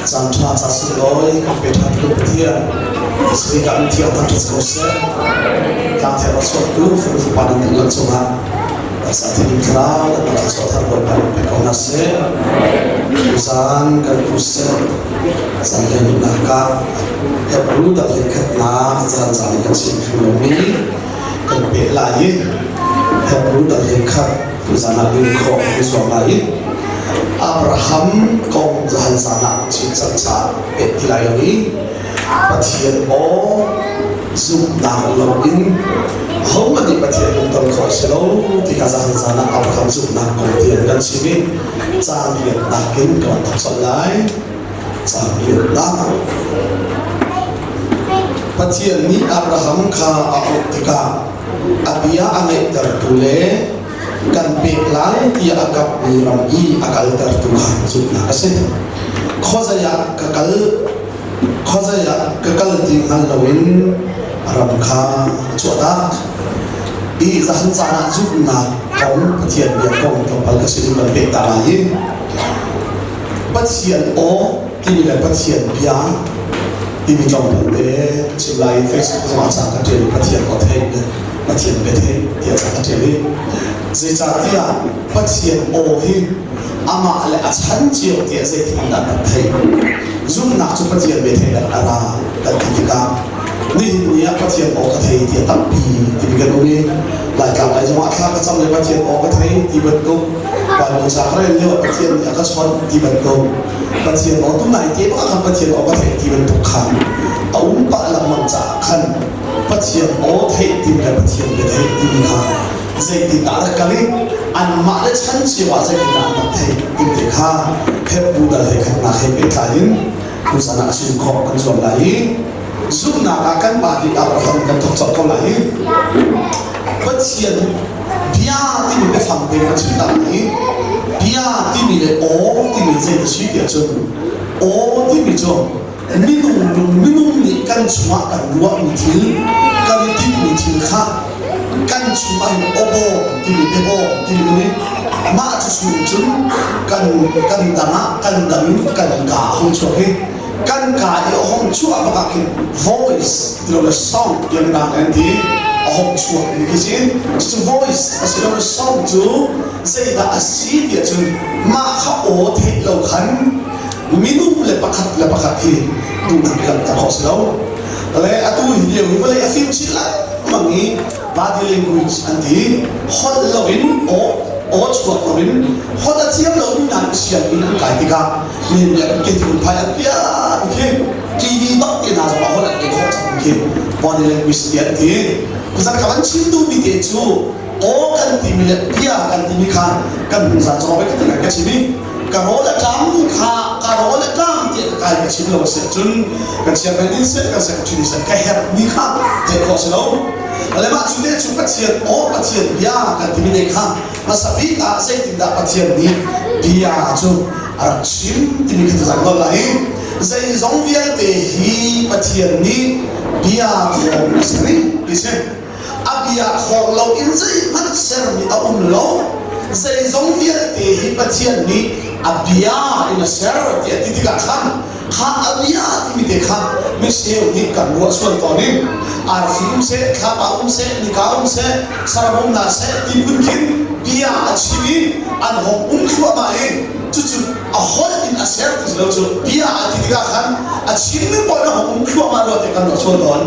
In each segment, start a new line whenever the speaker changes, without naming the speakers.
Caan ṭha ca sunglawi kan pe ṭhan tu Pathian Speaker an thiang thangṭhat ko seh. Tlangthek a chuaktu fanu fapa nan dihlak cungah taksa thining thlarau an rak chuah thar Bawipa nih pe ko hna seh. Tuzaan kan crusade zan hleihnih ah Hebrew dal hleikhatnak zan zan i kan chim hrim lomi kan peh lai i Hebrew dal hleikhat tuzaan ah lim khawh kan i zuam lai i Abraham kong zahan zan ah chim cang caah peh ti lai lo i Pathian aw zumhnak loin ahohmanh nih Pathian lungton khawh a si lo ti kha zahan zan ah Abraham zumhnak kong tiang kan chim i caan riannak in kan thawk colh lai. Caan riannak. Pathian nih Abraham kha a auh tikah a bia a ngeihtertu le kan pek lai tiah a kapmi ram i a kaltertu kha zumhnak a si. Khuazei ah ka kal khuazei ah ka kal ti hngal loin ram kha a chuahtak. I zahan caan ah zumhnak kong Pathian bia kong tlawmpal ka sin in kan pek ta lai i Pathian aw timi le Pathian bia timi tlawmpal te chim lai i Facebook zongah ca ka ṭial i Pathian aw theih le Pathian bia theih tiah ca ka ṭial i zeicahtiah Pathian aw hi amah le a chan cio tiah zeitin dah kan theih? Zumhnak cu Pathian bia theih a ra kan ti tikah nihin ni ah Pathian aw ka thei tiah tampi timi kan um i Laitlang lei zongah thla ka cam le Pathian aw ka thei ti bantuk Bible ca ka rel lio ah Pathian nih a ka chawnh ti bantuk Pathian aw tunai te bak khan Pathian aw ka theih ti bantuk khan a um pah lengmang caah khan Pathian aw theih timi le Pathian bia theih timi kha zeitindah rak kal i anmah le chan cio ah zeitindah an rak theih ti te kha Hebru dal he khatnak he pehtlai in tuzan ah chim khawh kan zuam lai i zumhnak ah kanmah nih Abraham kan thawk colh ko lai i Pathian bia timi biafang te kan chim ta lai i bia timi le aw timi zei a si tiah cun aw timi cu minung lung minung nih kan chungah kan ruahmi thil kan i tinhmi thil kha kan chungah hin awbaw timi biabaw timi nih mah cu chung cun kan kan dang ah kan dang in kan ka a hung chuak i kan ka i a hung chuah bak ah khin voice ti lo le sound tiah mirang an ti a hung chuak mi khi si cu voice a si lo le sound cu zeidah a si tiah cun mah kha aw theih lo khan minung le pakhat le pakhat hi duhnak langhter khawh si lo. Le atu hi lio hi vawlei a fim chin lengmang i body language an ti. Holh loin aw aw chuak loin holh a thiam lomi hna nih sianginn an kai tikah men le an ke phai an piah khi TV bak te hna zong ah holh an ei khawh cang khi body language ti an ti. Zan ka van chim duhmi te cu aw kan timi le bia kan timi kha kan hung zan zong ah kan ka chim i ka rawl a ṭam kha ka rawl a ṭam tiah ka kai ka chim lo seh cun ka chairman in seh ka secretary seh ka herh mi kha theih khawh si lo le mah cu te cu Pathian aw Pathian bia kan timi ne kha hmasa bik ah zeitindah Pathian nih bia cu a rak chim timi kha tuzang nawl lai zeizong vialte hi Pathian nih bia thawng a si ti si a bia khawng lo in zeihmanh sermi a um lo zeizong vialte hi Pathian nih a bia in a ser tiah ti tikah khan kha a bia timi te kha miseu nih kan ruah sual tawn in arfi um seh thlapa um seh nika um seh saram um hna seh ti phun khin bia a chim i an hong um thluahmah i cucu a holh in a ser ti lo cu bia a ti tikah khan a chimmi pawl a hong um thluahmah rua te kan ruah sual tawn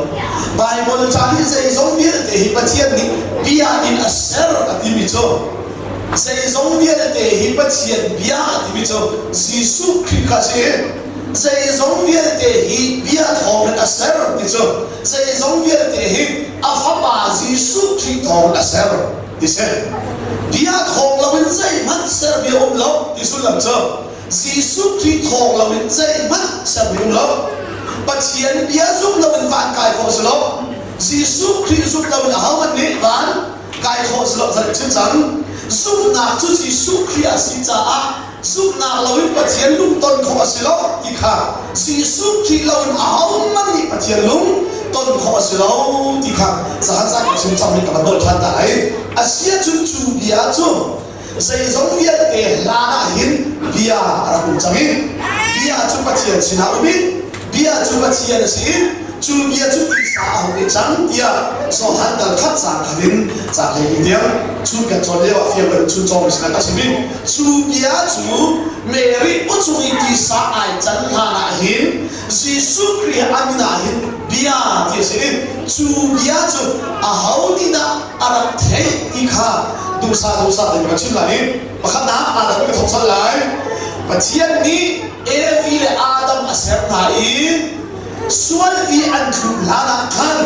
Baibal ca nih zeizong vialte hi Pathian nih bia in a ser a timi cu zeizong vialte hi Pathian bia a timi cu Jesuh Khrih kha a si. Zeizong vialte hi bia thawng in a ser ti cu zeizong vialte hi a fapa Jesuh Khrih thawng in a ser ti si. Bia thawng loin zeihmanh ser bia um lo ti sullam cu Jesuh Khrih thawng loin zeihmanh ser um lo. Pathian bia zumh loin van kai khawh si lo. Jesuh Khrih zumh loin ahohmanh nih van kai khawh si lo. Zan chim cang. Zumhnak cu Jesuh Khrih a si caah zumhnak loin Pathian lungton khawh a si lo ti kha Jesuh Khrih loin ahohmanh nih Pathian lung ton khawh a si lo ti kha zahan zan chim cang mi ka van nawl ṭhan ta ai. Asiahcun cu bia cu. Zeizong vialte hlan ah hin bia a rak um cang i bia cu Pathian sinah um i bia cu Pathian a si i cu bia cu tisa a hung i cang tiah Johan dal khat caan khat in caan hlei tiang chun kan cawn lio ah fiang in chun cawng sinah ka chim i cu bia cu Mary uchung i tisa ai can hlan ah hin Jesuh Khrih a min ah hin bia ti a si i cu bia cu aho nih dah a rak theih ti kha duhsah duhsah tein ka chim lai i pakhatnak Adam ka thawk sal lai. Pathian nih Evi le Adam a ser hna i sual i an tlun hlan ah khan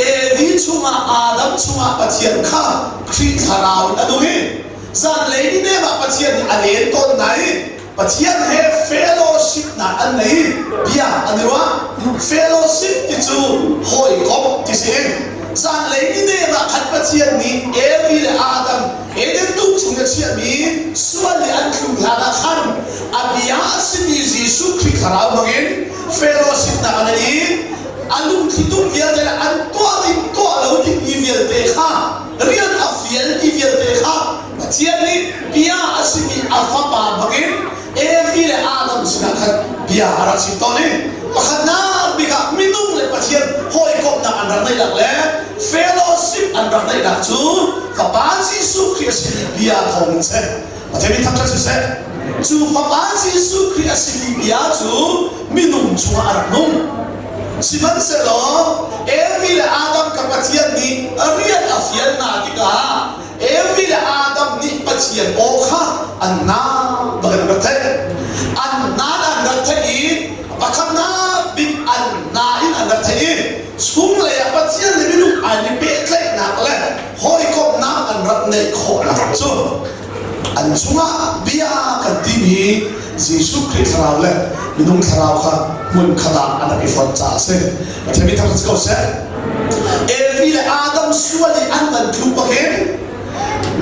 Evi chungah Adam chungah Pathian kha Khrih thlarau in a nung i zanlei ni nem ah Pathian nih a len tawn hna i Pathian he fellowship nak an nei bia an i ruah. Fellowship ti cu hawikomh ti si. Zanlei ni nem ah khan Pathian nih Evi le Adam Eden dum chung a chiahmi sual le an tlun hlan ah khan a bia a simi Jesuh Khrih thlarau hmangin fellowship nak an nei i a lungthli tum vialte le an tuah ding tuah lo dingmi vialte kha rian a fialmi vialte kha Pathian nih bia a simi a fapa bangin Evi le Adam sinah khan bia a rak chim tawn i pakhatnak bik ah minung le Pathian hawikomhnak an rak neihnak le fellowship an rak neihnak cu Fapa Jesuh Khrih a simi bia thawng in seh. Pathian min thangṭhat siseh. Cu Fapa Jesuh Khrih a simi bia cu minung chungah a rak nung. Sihmanhsehlaw Evi le Adam ka Pathian nih rian a fial hna tikah Evi le Adam nih Pathian aw kha an hna bak in an rak theih. An hna an rak theih i pakhatnak bik an hna in an rak theih i chunglei ah Pathian le minung an i pehtlaihnak le hawikomhnak an rak neih khawhnak cu an chungah bia kan timi Jesuh Khrih thlarau le minung thlarau kha hmun khat ah an rak i fonh caah a si. Pathian mi thangṭhat si ko seh. Evi le Adam sual i an van tluk bakin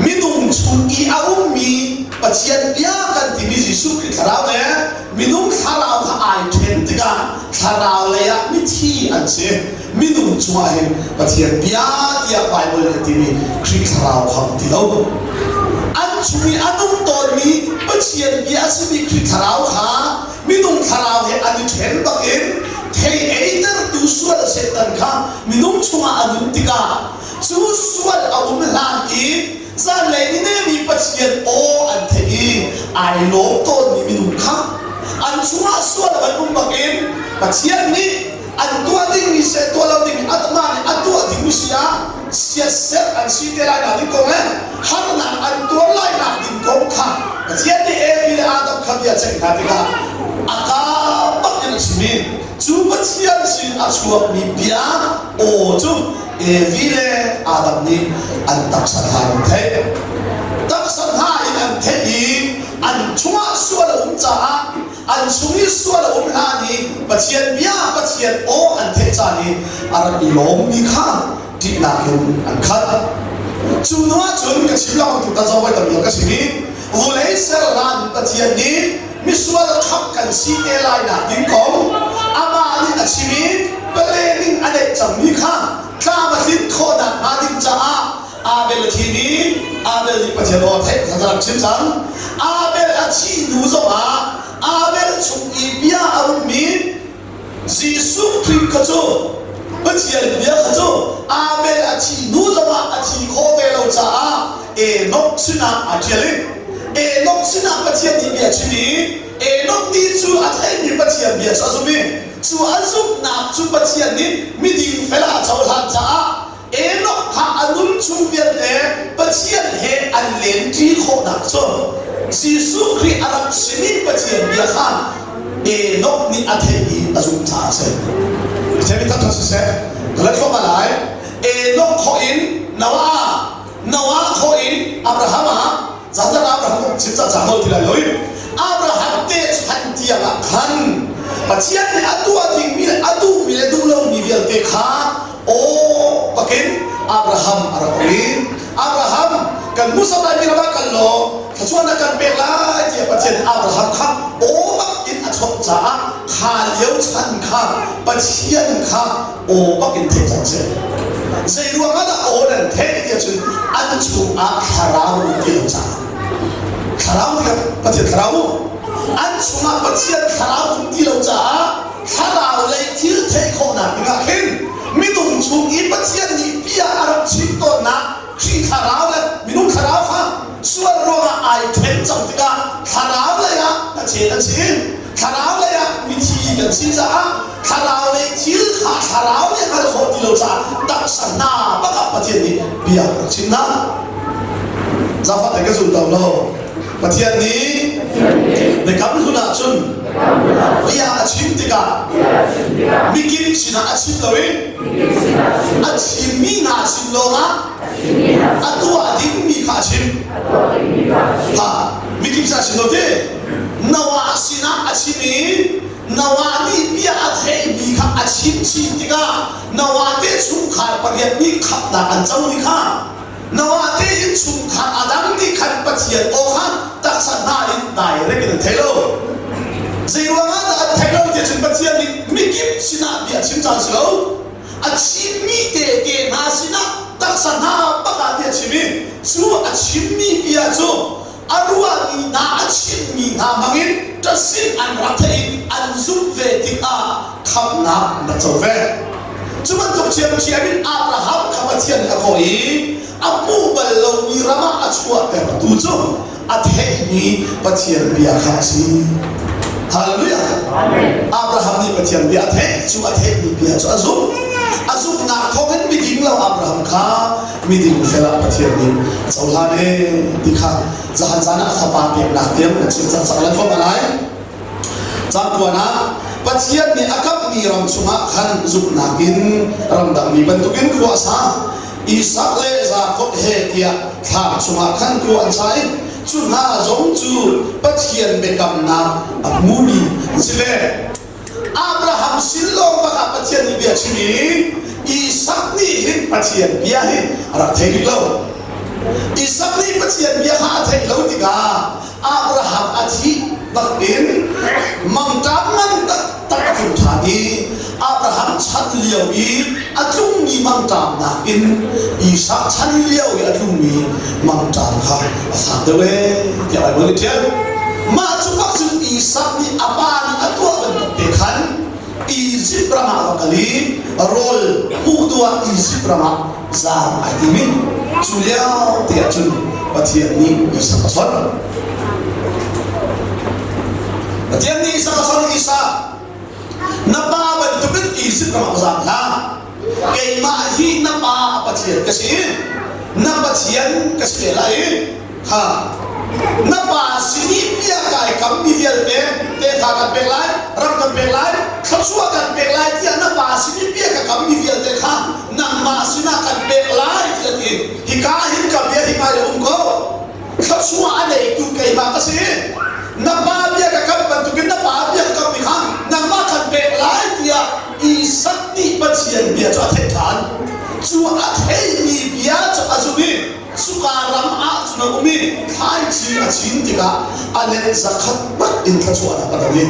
minung chung i a ummi Pathian bia kan timi Jesuh Khrih thlarau le minung thlarau kha ai ṭhen tikah thlarau lei ah mithi an si. Minung chungah hin Pathian bia tiah Baibal nih a timi Khrih thlarau kha um ti lo. An chung i a nung tawnmi Pathian bia a simi Khrih thlarau kha minung thlarau he an i ṭhen bakin thei eitertu sual Satan kha minung chungah a nun tikah cu sual a um hlan i zanlei ni nemi Pathian aw an theih i ai lawm tawnmi minung kha an chungah sual a van um bakin Pathian nih an tuah dingmi seh tuah lo dingmi atma nih a tuah dingmi si ah siatserh an si te lai nak ding kong le harnak an tuar lai nak ding kong kha Pathian nih Evi le Adam kha bia ceih hna tikah a kaa bak in a chim i cu Pathian sin a chuakmi bia aw cu Evi le Adam nih an taksa hna in theih taksa hna in an theih i an chungah sual a um caah an chung i sual a um hlan i Pathian bia Pathian aw an theih caan i a rak i lawmmi kha ṭihnak in an khat. Cu hnu ah cun ka chim lengmang tu ta zong voi tam ka chim i vawlei ser hlan Pathian nih misual khamh kan si te lai nak ding kong amah nih a chim i planning a neih cangmi kha tlam a tlin khawh nakhnga ding caah Abel a thim i Abel nih Pathian aw theih kha rak chim cang. Abel a thih hnu zongah Abel chung i bia a ummi Jesuh Khrih kha cu Pathian bia kha cu Abel a thih hnu zongah a thi khawh ve lo caah Enoch sinah aa ṭial i Enoch sinah Pathian nih bia a chim i Enoch nih cu a theihmi Pathian bia cu a zumh i cu a zumhnak cu Pathian nih miding fel ah a cohlan caah Enoch kha a nun chung vialte Pathian he an lenṭi khawhnak cu Jesuh Khrih a rak simi Pathian bia kha Enoch nih a theih i a zumh caah a si. Pathian min thangṭhat siseh, ka let thluahmah lai. Enoch khawh in Noah, Noah khawh in Abraham ah Zatan Abraham chim ca ca ti lai lo i Abraham te chan tiang ah khan Pathian nih a tuah dingmi le a duhmi le duh lomi vialte kha aw bakin Abraham a rak um i Abraham kan hmuhsak lai mi ram ah kal law thluachuahnak kan pek lai tiah Pathian nih Abraham kha aw bak in a chawnh caah kha lio chan kha Pathian kha aw bak in theih cang seh. Zei ruang ah dah aw nan theih tiah cun an chungah thlarau um ti lo caah. Thlarau tikah Pathian thlarau mu. An chungah Pathian thlarau um ti lo caah thlarau lei thil theih khawhnak dingah khin minung chung i Pathian nih bia a rak chim tawnnak Khrih thlarau le minung thlarau kha sual ruangah ai ṭhen cang tikah thlarau lei ah Pathian an si. Thlarau lei ah mithi kan si caah thlarau lei thil kha thlarau nih a hngalh khawh ti lo caah taksa hna bak ah Pathian nih bia a rak chim hna. Zaangfah tein ka zum to lo. Pathian nih biakam hlun ahcun bia a chim tikah mikip sinah a chim lo i a chimmi hna sin lawngah a tuah dingmi kha a chim. Ha, mikip sinah a chim lo ti. Noah sinah a chim i Noah nih bia a theihmi kha a chim chin tikah Noah te chungkhar pariat nih khamhnak an co ni kha Noah te innchungkhar a dang nih khan Pathian aw kha taksa hna in direct in an thei lo. Zei ruangah dah an theih lo tiah cun Pathian nih mikip sinah bia a chim caan si lo. A chimmi tete hna sinah taksa hna bak ah bia a chim i cu a chimmi bia cu a ruahmi hna a chimmi hna hmangin ṭasin an rak theih i an zumh ve tikah khamhnak an rak co ve. Cu bantuk ṭhiamṭhiam in Abraham kha Pathian nih a kawh i a hmuh bal lomi ram ah a chuahtertu cu a theihmi Pathian bia kha a si. Hallelujah! Abraham nih Pathian bia a theih cu a theihmi bia cu a zumh. A zumhnak thawngin miding lo Abraham kha miding fel ah Pathian nih a cohlan e ti kha zahan zan ah a fapa peknak tiang na chim cang cang lai fom lai. Cangkuan ah Pathian nih a kamhmi ram chungah khan zumhnak in ramdangmi bantukin khua a sa. Isak le Jakob he tiah thlam chungah khan khua an sa i cu hna zong cu Pathian biakamnak a hmumi an si ve. Abraham sin lawng bak ah Pathian nih bia chim i Isak nih hin Pathian bia hi a rak thei rih lo. Isak nih Pathian bia kha a theih lo tikah Abraham a thih bak in mangṭam ngan taktak a tlung ṭhan i Abraham chan lio i a tlungmi mangṭam nakin Isak chan lio i a tlungmi mangṭam kha a fak deuh ee tiah Baibal nih ṭial. Mah cu bak cun Isak nih a pa nih a tuah bantuk te khan Izipt ram ah a va kal i rawl hmuh duh ah Izipt ram ah zaam ai tim i cu lio te ah cun Pathian nih Isak a chawnh. Pathian nih Isak a chawnh i Isak, na pa bantukin Izipt ram ah va zaam hlah. Keimah hi na pa a Pathian ka si. Na Pathian ka si lai i kha na pa sin i bia kai kammi vialte tefa kan pek lai, ram kan pek lai, thluachuah kan pek lai tiah na pa sin i bia ka kammi vialte kha nangmah sinah kan pek lai tiah ti. Hika hin ka bia hi ngai le um ko. Thluachuah a neitu keimah ka si. Na pa bia ka kam bantukin na pa bia ka kammi kha nangmah kan pek lai tiah Isak nih Pathian bia cu a theih ṭhan. Cu a theihmi bia cu a zumh i cuka ram ah cun a um i thlaici a cin tikah a let zakhat bat in thluachuahnak a dong i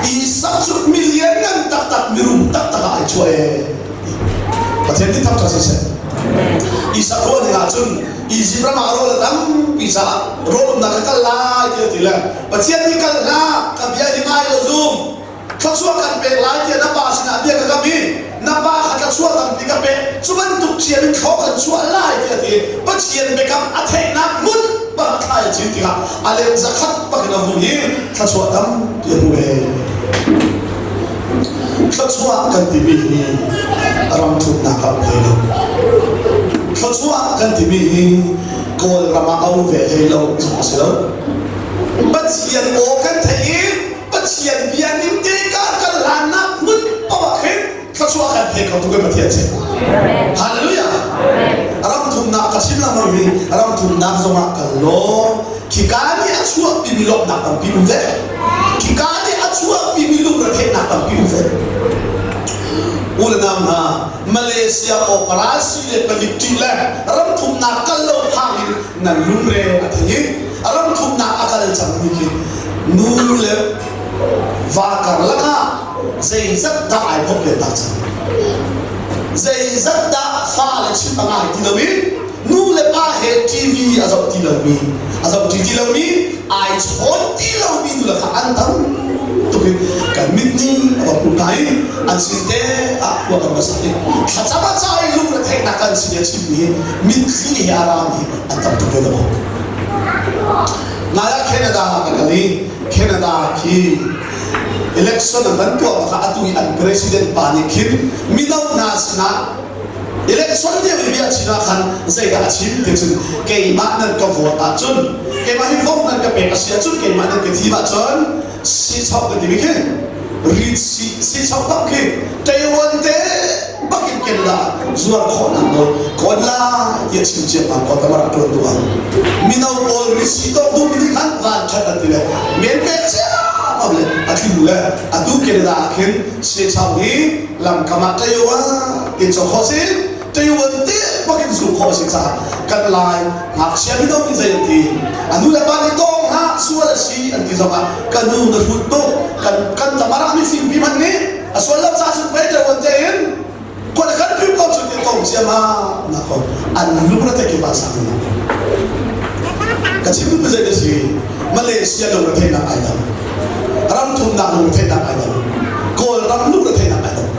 Isak cu milian ngan taktak mirum taktak ah ai chuah ee. Pathian nih thangṭhat siseh. Isak ruah ning ahcun Izipt ram ah rawl a tampi caah rawl umnak ka kal lai tiah ti le Pathian nih kal hlah ka bia hi ngai law zum thluachuah kan pek lai tiah na pa sinah bia ka kam i na pa kha thluachuah tampi ka pek cu bantuk thiam in thlaw kan chuah lai tiah ti Pathian biakam a theihnak hmun bak thlai a cin tikah a let zakhat bakin a hmu i thluachuah tampi a hmu ve. Thluachuah kan timi hi ram thumnak ah um hlei lo. Thluachuah kan timi hi Kawlram ah a um ve hlei lo zong a si lo. Pathian aw kan theih i Pathian bia ning te kar kan hlannak hmun paoh ah khin thluachuah kan pek kho tu kan Pathian si. Hallelujah. Ram thumnak ka chim lengmang hi ram thumnak zongah kal law khika nih a chuahpimi lawmhnak tampi um ve. Khika nih a chuahpimi lungretheihnak tampi um ve. U le nau hna, Malaysia operasi le palik ṭih le ram thumnak kal lo phang in nan lungre a thei i ram thumnak a kal cangmi khi nu le va karlak ah zeizat dah ai phok len dah cang zeizat dah fa le chim a ngai ti lo i nu le pa he TV a zoh. zoh ti lomi, a zoh ṭi ti lomi, ai chawn ti lomi nu le kha an tam tuk i kan mit nih a va hmuh hna i an sin te ah khua kan va sak i thlacam a ca i lungre theihnak kan sin i a chimmi hi mitthli he a rami an tam tuk ve dawh. Nai ah Canada kan kal i Canada khi election an van tuah bak ah atu i an president pa nih khin mino hna sinah election lio i bia chim ah khan zeidah a chim ti cun keimah nan ka vote ahcun, keimah hi vote nan ka pek a si ahcun, keimah nan ka thim ahcun sichok ka timi khi rit si sichok bak khi Taiwan te bakin Canada zuar khawhnak nawl kawn lai tiah chim ciammam ko tamar a tuan tu ah mino pawl risi tawk duh mi nih khan van that an ti le men pek ciammam le a tling le atu Canada ah khin sichok hi lamkam ah Taiwan in cawk khawh si, Taiwan te bakin zulh khawh si caah kan Lai ngakchia mino nih zei an ti, a nu le pa nih tawng hlah, sual a si an ti zongah ka nu na hrut tuk, kan kan tamar ah mifim pi hmanh nih a sual lo caah cun pei Taiwan te in khual kan pim ko cu ti tawng cia ma na ko an lungre te ki van sang na ka chim duh zei si. Malaysia lungre theihnak ai dang, ram thumnak lungre theihnak ai dang, Kawl ram lungre theihnak ai dang.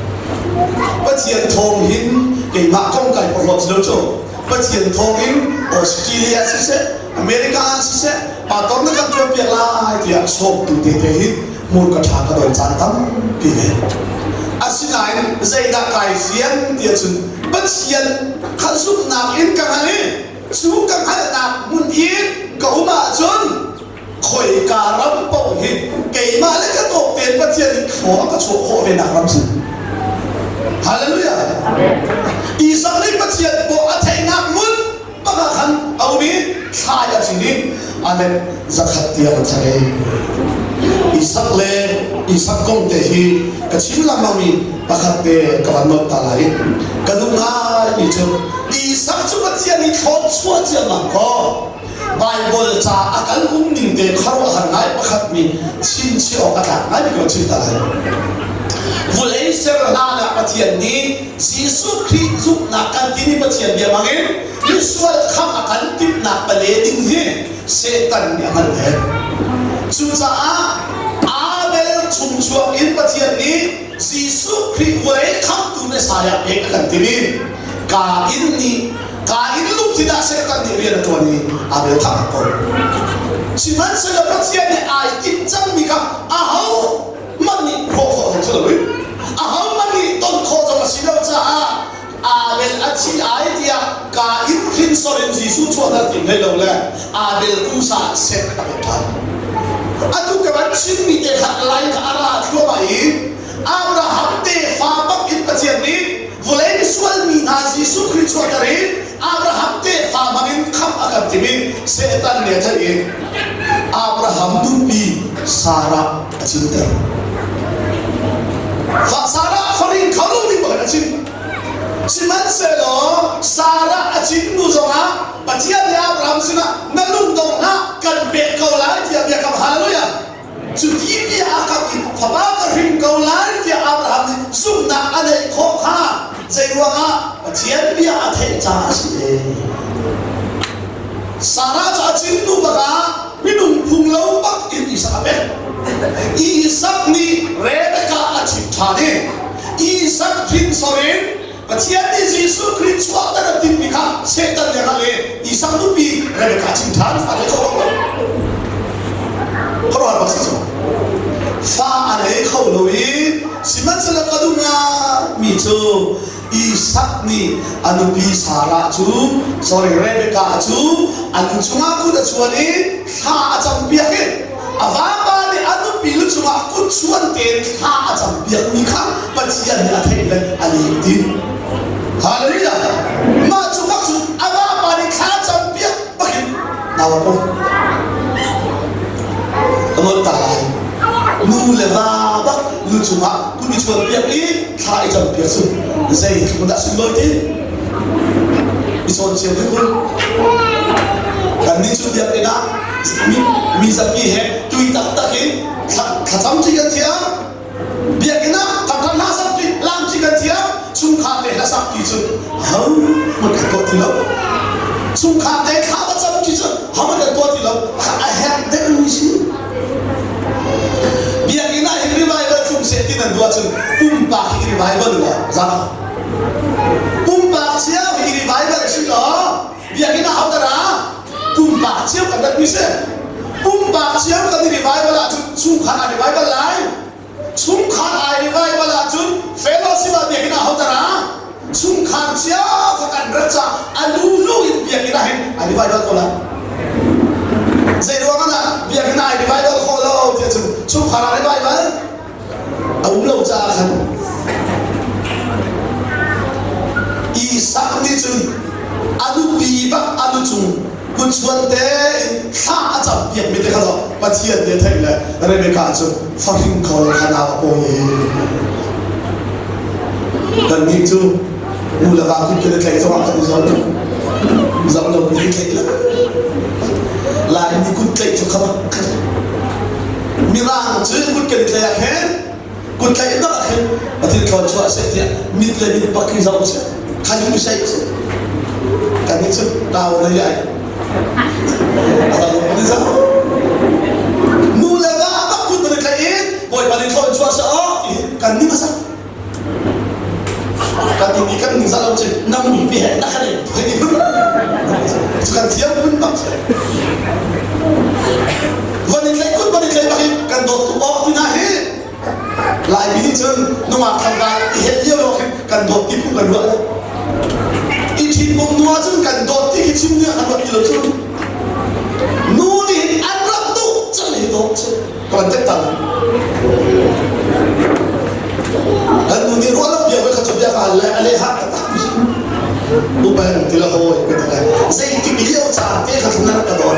Pathian thawng hin keimah kong kai porhlawt si lo cu. Pathian thawng in Australia siseh, America ah siseh, pastor na kan tuan piak lai tiah sawmtu te te hi hmurka ṭha ka don caan tampi ve. Asinain zeidah kai fian tiah cun Pathian kha zumhnak in ka hngalh i cu ka hngalhnak hmun i ka um ahcun khoika ram paoh hi keimah le ka tawk tein Pathian nih thlua a ka chuah khawh ve nak ram si. Hallelujah. Isak nih Pathian paw a theihnak hmun bak ah khan a um i thlai a cin i a let zakhat tiang a thar. Isak le Isak kong te hi ka chim lengmang mi pakhat te ka van nolh ta lai. Ka duh ngai mi cu Isak cu Pathian nih thlawchuah ciammam kaw Baibal ca a kal um ning te khuaruahhar ngai pakhat mi chimchih awk a tlak ngai mi ka chim ta lai. Vulei ser hlan ah Pathian nih Jesuh Khrih zumhnak kan timi Pathian bia bangin misual khamh a kan timhnak pale ding hi Satan nih a hngalh ve. Cucaah Abel chung chuak in Pathian nih Jesuh Khrih vulei khamhtu Messiah pek a kan timi Kain nih Kain lungthin ah Satan nih rian a ṭuan i Abel thah ko. Sihmanhsehlaw Pathian nih ai timh cangmi kha aho hmanh nih hrawh khawh zong si loin aho hmanh nih ton khawh zong a si lo caah Abel a thi ai tiah Kain hrinsor in Jesuh chuahter tim hlei lo le Abel kusa ah Seth a pek ṭhan. Atu ka van chimmi te kha lai kha a ra thluahmah i Abraham tefa bak in Pathian nih vawlei misual mi hna Jesuh Khrih chuahter i Abraham tefa hmangin khamh a kan tim i Satan nih a theih i Abraham nupi Sarah a cinter. Sarah farin kho lo ding bakhin a cin. Sihmanhsehlaw Sarah a cin hnu zongah Pathian nih Abraham sinah na lungdong hlah, kan pek ko lai tiah biakam. Hallelujah. Cu ti bia a kam i fapa ka hrin ko lai tiah Abraham nih zumhnak a neih khawh kha zeiruangah Pathian bia a theih caah a si e. Sarah cu a cin hnu bakah minung phung lo bak in Isak a pek. Isak nih Rebekah a chim ṭhan i Isak hrinsor in Pathian nih Jesuh Khrih chuahter a timhmi kha Satan nih a hngalh i Isak nupi Rebekah chim ṭhan fa nei kho bak lo. Khuaruahhar bak si cu. Fa a nei kho lo i sihmanhsehlaw ka duh mi cu Isak nih a nupi Sarah cu, sorry, Rebekah cu a lu cungah kut a chuan i thla a campiak i a vapa nih a nupi lu cungah kut chuan tein thla a campiakmi kha Pathian nih a theih le a leh ding. Hallelujah! Mah cu bak cu a vapa nih thla campiak bakin nau a pom. Ka ngol ta lai. Nu le va bak lu cungah kut i chuan piak i thla i campiak cu zei tluk dah sunglawi ti? I cawn cio ding kun. Kannih cu biakinn ah mi zapi he tui taktak in thlacam ci kan thiam. Biakinn ah thangthat hla sak ti lam ci kan thiam. Chungkhar te hla sak ti cu ho hmun kan tuah ti lo. Chungkhar te thla va cam ti cu. ti nan duh ahcun pumpak hi revival law za. Pumpak cio hi revival si law biakinn ah hotara pumpak cio kan rat mi si. Pumpak cio kan i revival ahcun chungkhar ah revival lai. Chungkhar ai revival ahcun fellowship ah biakinn ah hotara chungkhar cio kha kan rat ca a lulu in biakinn ah hin ai revival ko lai. Zei ruang ah biakinn ai revival khawh lo tiah cun chungkhar ah revival a um lo caah khan Isak nih cun a nupi bak a nu cung kutchuan tein thla a campiak mi te kha Pathian nih a theih le Rebekah cu fahring kho lo kha nau a pawi. Kannih cu nu le va kut kan i tlaih zongah kan i zoh lo. Zoh lo mi tlaih lo. Laimi kut tlaih cu kha bak Mirang cu kut kan i tlaih ah khin kut tlaih bak ah khin Pathian thluachuah seh tiah mit le mit bak khi zoh seh kha hi seh seh kan nih cu tau na ai a dang ni zoh nu le va bak kut kan i tlaih i Bawipa nih thluachuah seh aw ti kan ni hmasa kan ning kan ning zalo cu nang mi pi he na khan hei ti phun cu kan thiam phun bak van i tlaih kut van i tlaih bak i kan dawt tuk awk ti hna hi Laimi nih cun nungak tlangval i het lio lawng hin kan dawt ti phung kan ruah lo i ṭhit kum hnu ah cun kan dawt ti khi chim nih kan ruat ti lo cu nu nih hin an rak duh cang hi dawt cu ka van tek ta kan nu nih ruah lo bia voi khat cu bia ka hal le a leh hak ka tak u bang ti la hawi ka ti le zeitik lio caan te kha na rak ka dawt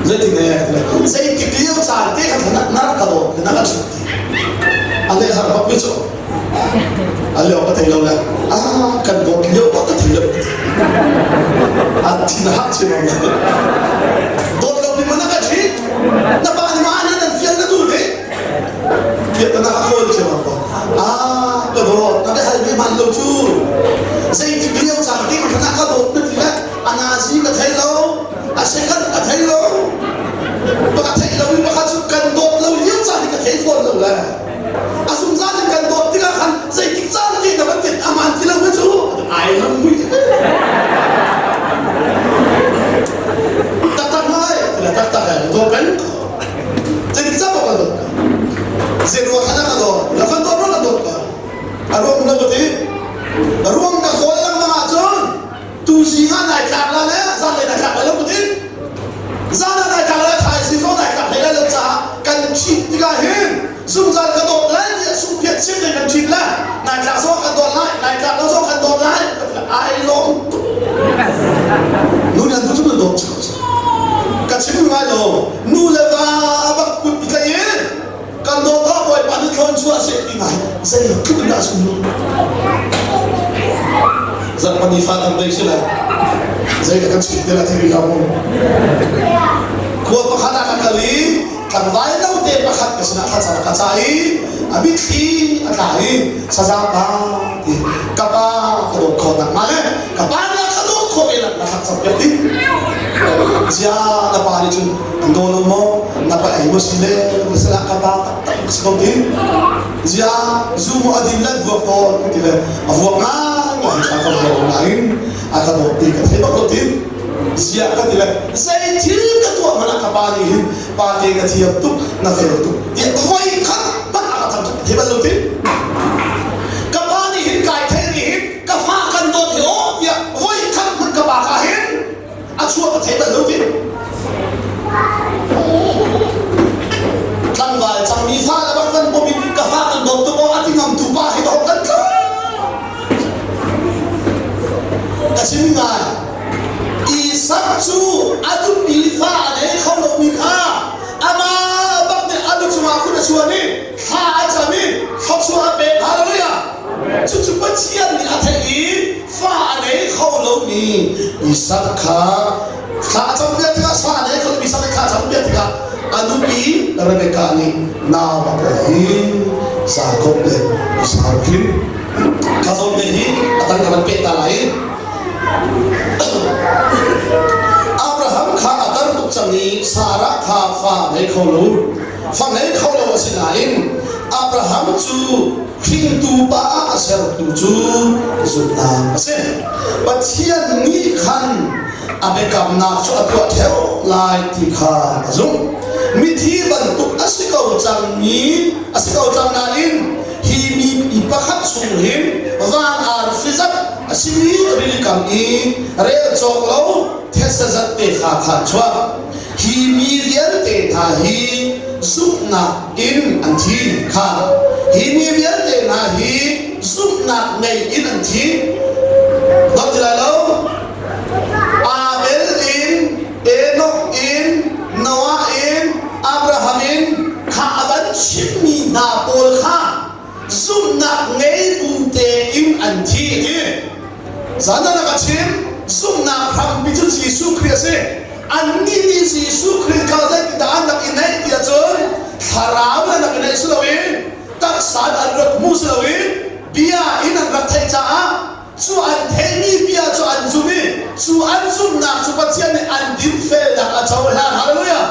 zeitin ne ka ti le zeitik lio caan te kha na rak ka dawt na ka chimh ti a leh har bak mi cu a leo ka thei lo le ah kan dawt lio bak ka thei lo a thin a hak chin dawt lo mi mana ka ṭhit na pa nih ma nan an fial na duh nih piat na ka kawl chin ko ah ka dawt na ka hal mi man lo cu zeitik lio caan te ka ka dawt na ti le a nazi ka thei lo a second ka thei lo ka thei lo i pakhat cu kan dawt lo lio caan ka thei fawn lo le a zungzal in kan dawt tikah khan zeitik caan te na van tit aman ti lo cu ai lam mui taktak mai taktak ai dawt peng ko zeitik caan kan dawt ka zei ruang khan ka dawt la kan dawt ruang kan dawt ka a ruang na ti ruang ka kawl lengmang ahcun tu zing ah nai tlak la le zan lei nai tlak lai lo ka ti zan ah nai tlak lai thaizing zong nai tlak hlei lai lo caah kan ṭhit tikah hin zungzal ka dawt lai tiah sungphiat sim in kan ṭhit le nai tlak zong kan dawt lai nai tlak lo zong kan dawt lai ai lawm tuk nu nih an duh cu dawt ka chim ngai lo nu le va bak kut i tlaih in kan dawt ah Bawipa nih thlawn chuah seh ti ngai zeitluk in dah sung zarhpani fa tam dei si lai zei ka kan chim te la thei rih lo mu khua pakhat ah ka kal i tlangval note pakhat ka sinah thlacam ka ca i a mitthli a tla i saza pa ti ka pa ka dawt kho nak ma le ka pa nih ka dawt kho ve nak na thlacam piak ding zia na pa nih cun an daw lo maw na pa ei maw si le na sala ka pa taktak si ko ti zia zu maw a din lan vuak tawn ka ti le a vuak ngai ngai tha ka vuak nain a ka dawt ti ka thei bak lo ti zia ka ti le zei thil ka tuah hmanh ah ka pa nih hin pa te na thiam tuk na fel tuk tiah voi khat hmanh a ka thang thei bal lo ti ka pa nih hin kai thei nih hin ka fa kan dawt hi aw tiah voi khat hmanh ka pa ka hin a chuah ka thei bal lo ti tlangval cangmi fa le bak kan pom in ka fa kan dawt tuk aw a ti ngam tu pa hi dawt kan tla ka chim ngai Isak cu a nupi fa a nei kho lomi kha amah bak nih a lu cungah kut a chuan i thla a cam i thluachuah a pek. Hallelujah! Cucu Pathian nih a theih i fa a nei kho lomi Isak kha thla a cam piak tikah fa a nei kho lomi Isak nih thla a cam piak tikah a nupi Rebekah nih nau a pawi i Jakob le Esau hrin. Kha zawn te hi a tang ka van peh ta lai. Abraham kha a tar tuk cang i Sarah kha fa ngei kho lo. Fa ngei kho lo a si nain Abraham cu hringtu pa ah a sertu cu zumhnak a si. Pathian nih khan a biakamnak cu a tuah ṭheo lai ti kha a zumh. Mithi bantuk a si ko cangmi a si ko cang nain hi mipi pakhat chung hin van arfi zat a simi rilikam i rel cawk lo thetse zat te kha khan chuak. Hi mi vialte hna hi zumhnak in an thi kha. Hi mi vialte hna hi zumhnak ngei in an thi. Dot ti lai lo. Abel in, Enoch in, Noah in, Abraham in kha a van chimmi hna pawl kha zumhnak ngei bu tein an thi a ti. Zan ah ka chim, zumhnak hrampi cu Jesuh Khrih a si. Annih nih Jesuh Khrih kha zeitindah an rak i neih ti ahcun thlarau in an rak i neih si loin taksa in an rak hmu si loin bia in an rak theih caah cu an theihmi bia cu an zum i cu an zumhnak cu Pathian nih an dinfelnak a cohlan. Hallelujah!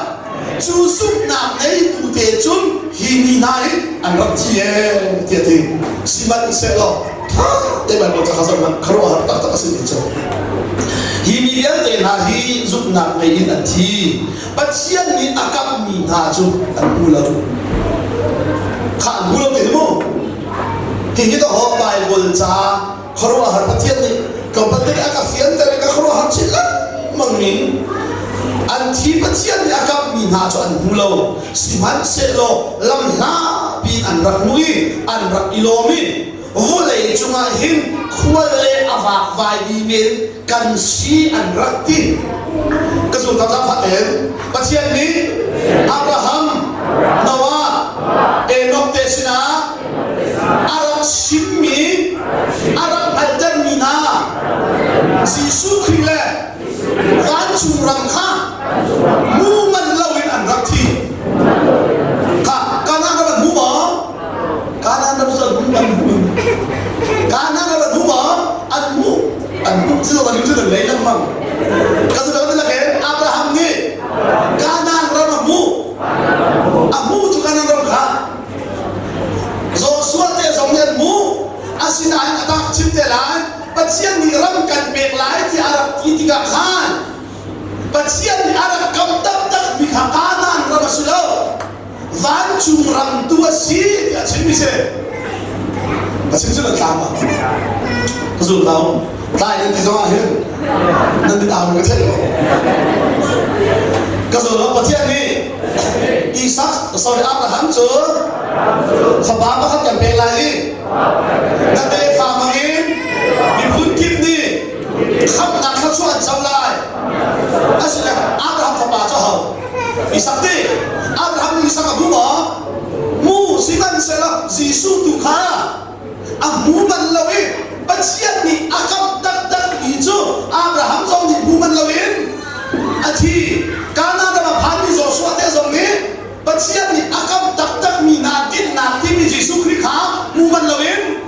Cu zumhnak ngeitu te cun hi mi hna hi an rak thi ee tiah ti. Sihmanhsehlaw ṭha te Baibal ca kha zoh hmanh khuaruahhar taktak a simi cu hi mi vialte hna hi zumhnak ngei in an thi. Pathian nih a kamhmi hna cu an hmu lo. Kha an hmu lo ti mu. Hihi dawh Baibal ca khuaruahhar Pathian nih tlawmpal te a ka fianter i ka khuaruahhar chin lengmang mi an thi Pathian nih a kamhmi hna cu an hmu lo. Sihmanhsehlaw lam hlapi in an rak hmu i an rak i lawm i vawlei cungah hin khual le a vakvai mi men kan si an rak ti. Ka zul ka zaangfah tein Pathian nih Abraham, Noah, Enoch te sinah a rak chimmi, a rak hngalhtermi hna Jesuh Khrih le vancung ram kha mu man loin an rak thi. Kha Kanaan ram an hmu maw? Kanaan ram cu an hmu an hmu. Kanaan ram an hmu maw? An hmu. An hmuh cu an cu an lei lengmang. Ka zu dang lak in Abraham nih Kanaan ram a hmuh. A hmuh cu Kanaan ram kha Joshua te zong nih an hmuh. Asinain a tak chim te lai. Pathian nih ram kan pek lai tiah a rak ti tikah khan Pathian nih a rak kam taktak mi kha Kanaan ram a si lo. Vancung ram tu a si tiah a chimmi si. A chim cu na tlang ma? Ka zul lo. Tlai nan ti zong ah hin nan mit au ka theih ko. Ka zul lo Pathian nih Isak sorry Abraham cu fapa pakhat kan pek lai i na tefa hmangin miphun kip nih khamhnak thluachuah an co lai. Asile Abraham fapa cu ho? Isak ti Abraham nih Isak a hmu maw? Hmu sihmanhsehlaw Jesuh tu kha a hmu bal lo i Pathian nih a kamh taktakmi cu Abraham zong nih hmu bal loin a thi. Kanaan ram a phanmi Joshua te zong nih Pathian nih a kamh taktakmi hna dinnak timi Jesuh Khrih kha hmu bal loin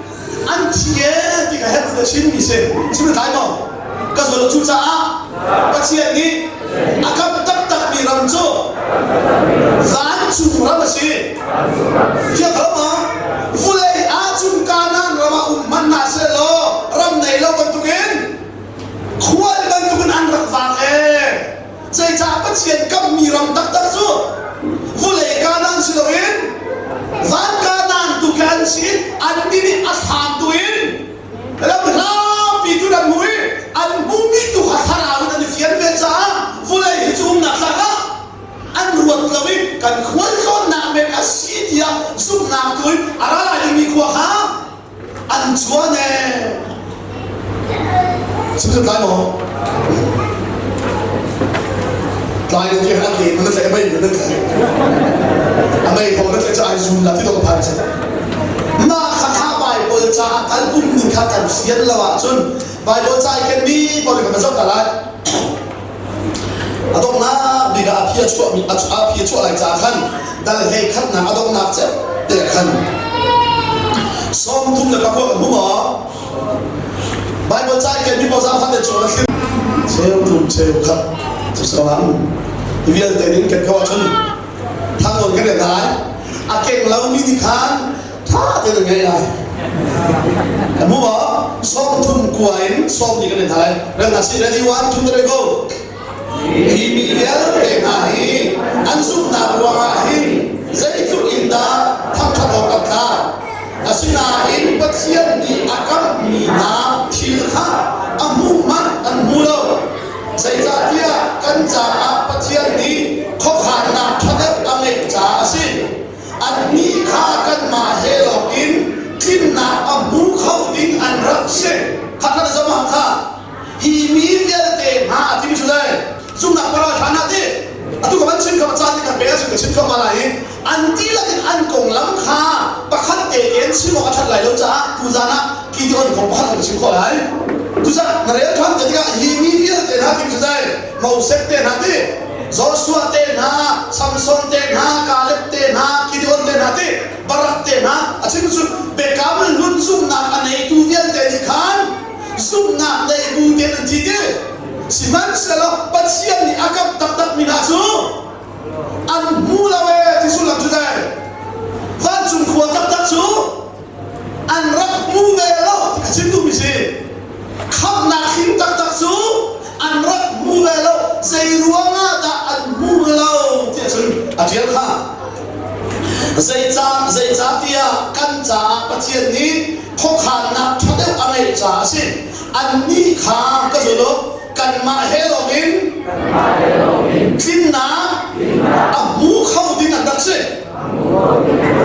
an thi ee ti ka herh na chimmi si. Chim na tlai maw? Ka zual cucaah Pathian nih a kamh taktakmi ram cu vancung ram a si. Fiang ko ma? Vulei ahcun Kanaan ram ah um hmanh hna sehlaw ram nei lo bantukin khual bantukin an rak vak ee. Zeicah Pathian kamhmi ram taktak cu vulei Kanaan si loin van Kanaan tu khi an si an nih a thlam tu in lam hlapi tu an hmu i an hmumi tu kha thlarau in an i fian ve caah vulei hi cu umnak tlak ah an ruat lo i kan khualtlawnnak men a si tiah zumhnak tu in a ra lai dingmi khua kha an chuan ee. Sim tlai maw? Tlai na ti a ke na tlai mei na tlai. A mei ko na tlai ca ai zum la ti dong phan che. Mah kha kha Bible ca a kal um ning kha kan fian lo ahcun Bible ca i ken mi pawl kan zoh ta lai. A donghnak bik ah a phi a chuahmi a phi a chuah lai caah khan dal hlei khatnak a donghnak cep te khan 34 kan hmu maw? Bible ca i kenmi pawl zaangfah te cung a thlim cheu thum cheu khat cu salang hi vialte ning ken ko ahcun thang nawn kan en lai. A keng lomi nih khan ṭha tein an ngaih lai. Kan hmu maw? 30 kua in sawm ni kan in hal. Rel hna sih. Ready one, two, three, go. Hi mi vialte hna hi an zumhnak ruangah hin zeitluk in dah thangṭhat awk an tlak. Asinain Pathian nih a kamhmi hna thil kha a hmuh hmanh an hmu lo. Zeicahtiah kan caah Pathian nih khuakhannak ṭha deuh a ngeih caah a si. Annih kha kanmah he lawngin tlinnak a hmu kho ding an rak si. Kha kha na zoh kha. Hi mi vialte hna a timi cu zei? Zumhnak paral ṭhan hna ti. Atu ka van chim kha caan nih kan pe ahcun ka chim thluahmah lai i an dihlak in an konglam kha pakhat te tein chim awk a ṭhat lai lo caah tuzan ah Gideon kong pakhat kan chim khawh lai. Cucaah na rel ṭhan te tikah hi mi vialte hna timi cu zei? Moses te hna ti, Joshua te hna, Samson te hna, Caleb te hna, Gideon te hna ti, Barak te hna a chim cu biakam hlun zumhnak a neitu vialte nih khan zumhnak nei bu tein an thi ti. Sihmanhsehlaw Pathian nih a kamh taktakmi hna cu an hmu lo ee ti sullam cu dai. Vancung khua taktak cu an rak hmu ve lo ti a chim duhmi si. Khamhnak him taktak cu an rak hmu ve lo. Zei ruangah dah an hmu lo tiah cun a ṭial kha. Zeicah zeicahtiah kan caah Pathian nih khuakhannak ṭha deuh a ngeih caah a si. Annih kha ka zul u, kanmah he lawngin tlinnak a hmu kho ding an rak si.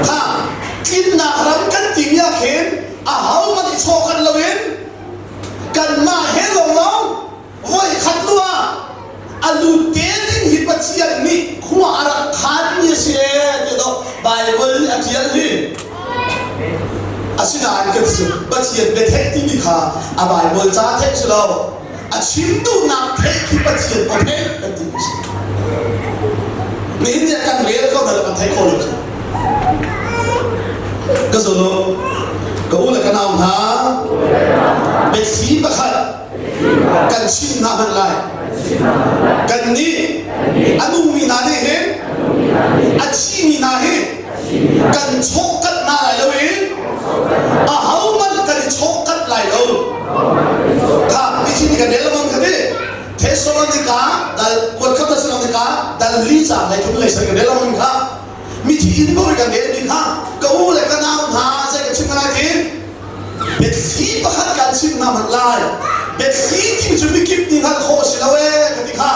Kha tlinnak ram kan timi ah khin ahohmanh i chawhkanh loin kanmah he lawnglawng voi khat lu ah a lut te ding hi Pathian nih khua a rak khanmi a si ee ti to Baibal nih a ṭial hi. Asinain kan si Pathian biatheih timi kha a Baibal ca theih si lo a chim duhnak theih khi Pathian aw theih kan ti mi si. Nihin ni ah kan rel ko na kan thei kho lo cu. Ka zul ka u le ka nau hna biathli pakhat kan chim hna hmanh lai. Kannih a nungmi hna nih hin a thimi hna hi kan chawhkanh hna lai lo i ahohmanh kan i chawhkanh lai lo. Kha mithi nih kan rel lengmang kha ti. Thessalonika dal kuat khat Thessalonika dal li ca lei thum lei sar kan rel lengmang kha. Mithi inn ko kan rel mi kha ka u le ka nau hna zei kan chim lai ti biathli pakhat kan chim hna hmanh lai. Biathli timi cu mikip nih hngalh khawh a si lo ee ka ti kha.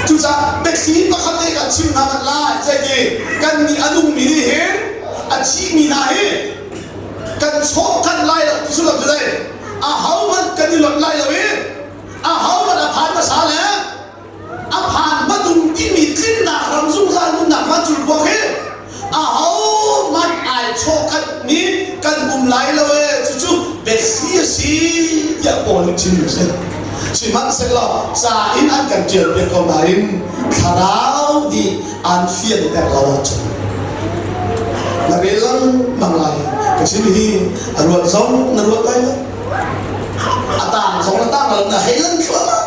Cucaah biathli pakhat te kan chim hna hmanh lai. Zeiti kannih a nungmi nih hin a thimi hna hi kan chawhkanh lai lo ti sullam cu zei? Ahohmanh kan i lonh lai lo i ahohmanh a phan hmasa le a phan hmadung timi tlinnak ram zungzal nunnak vancung khua khi ahohmanh ai chawhkanh mi kan um lai lo ee cucu biathli a si tiah Paul nih chim a si. Sihmanhsehlaw ca in an kan ṭial piak ko nain thlarau nih an fianter lo ahcun na rel lengmang lai ka chim hi a ruat zong na ruat lai lo a tang zong na tang lo na hei lan thluahmah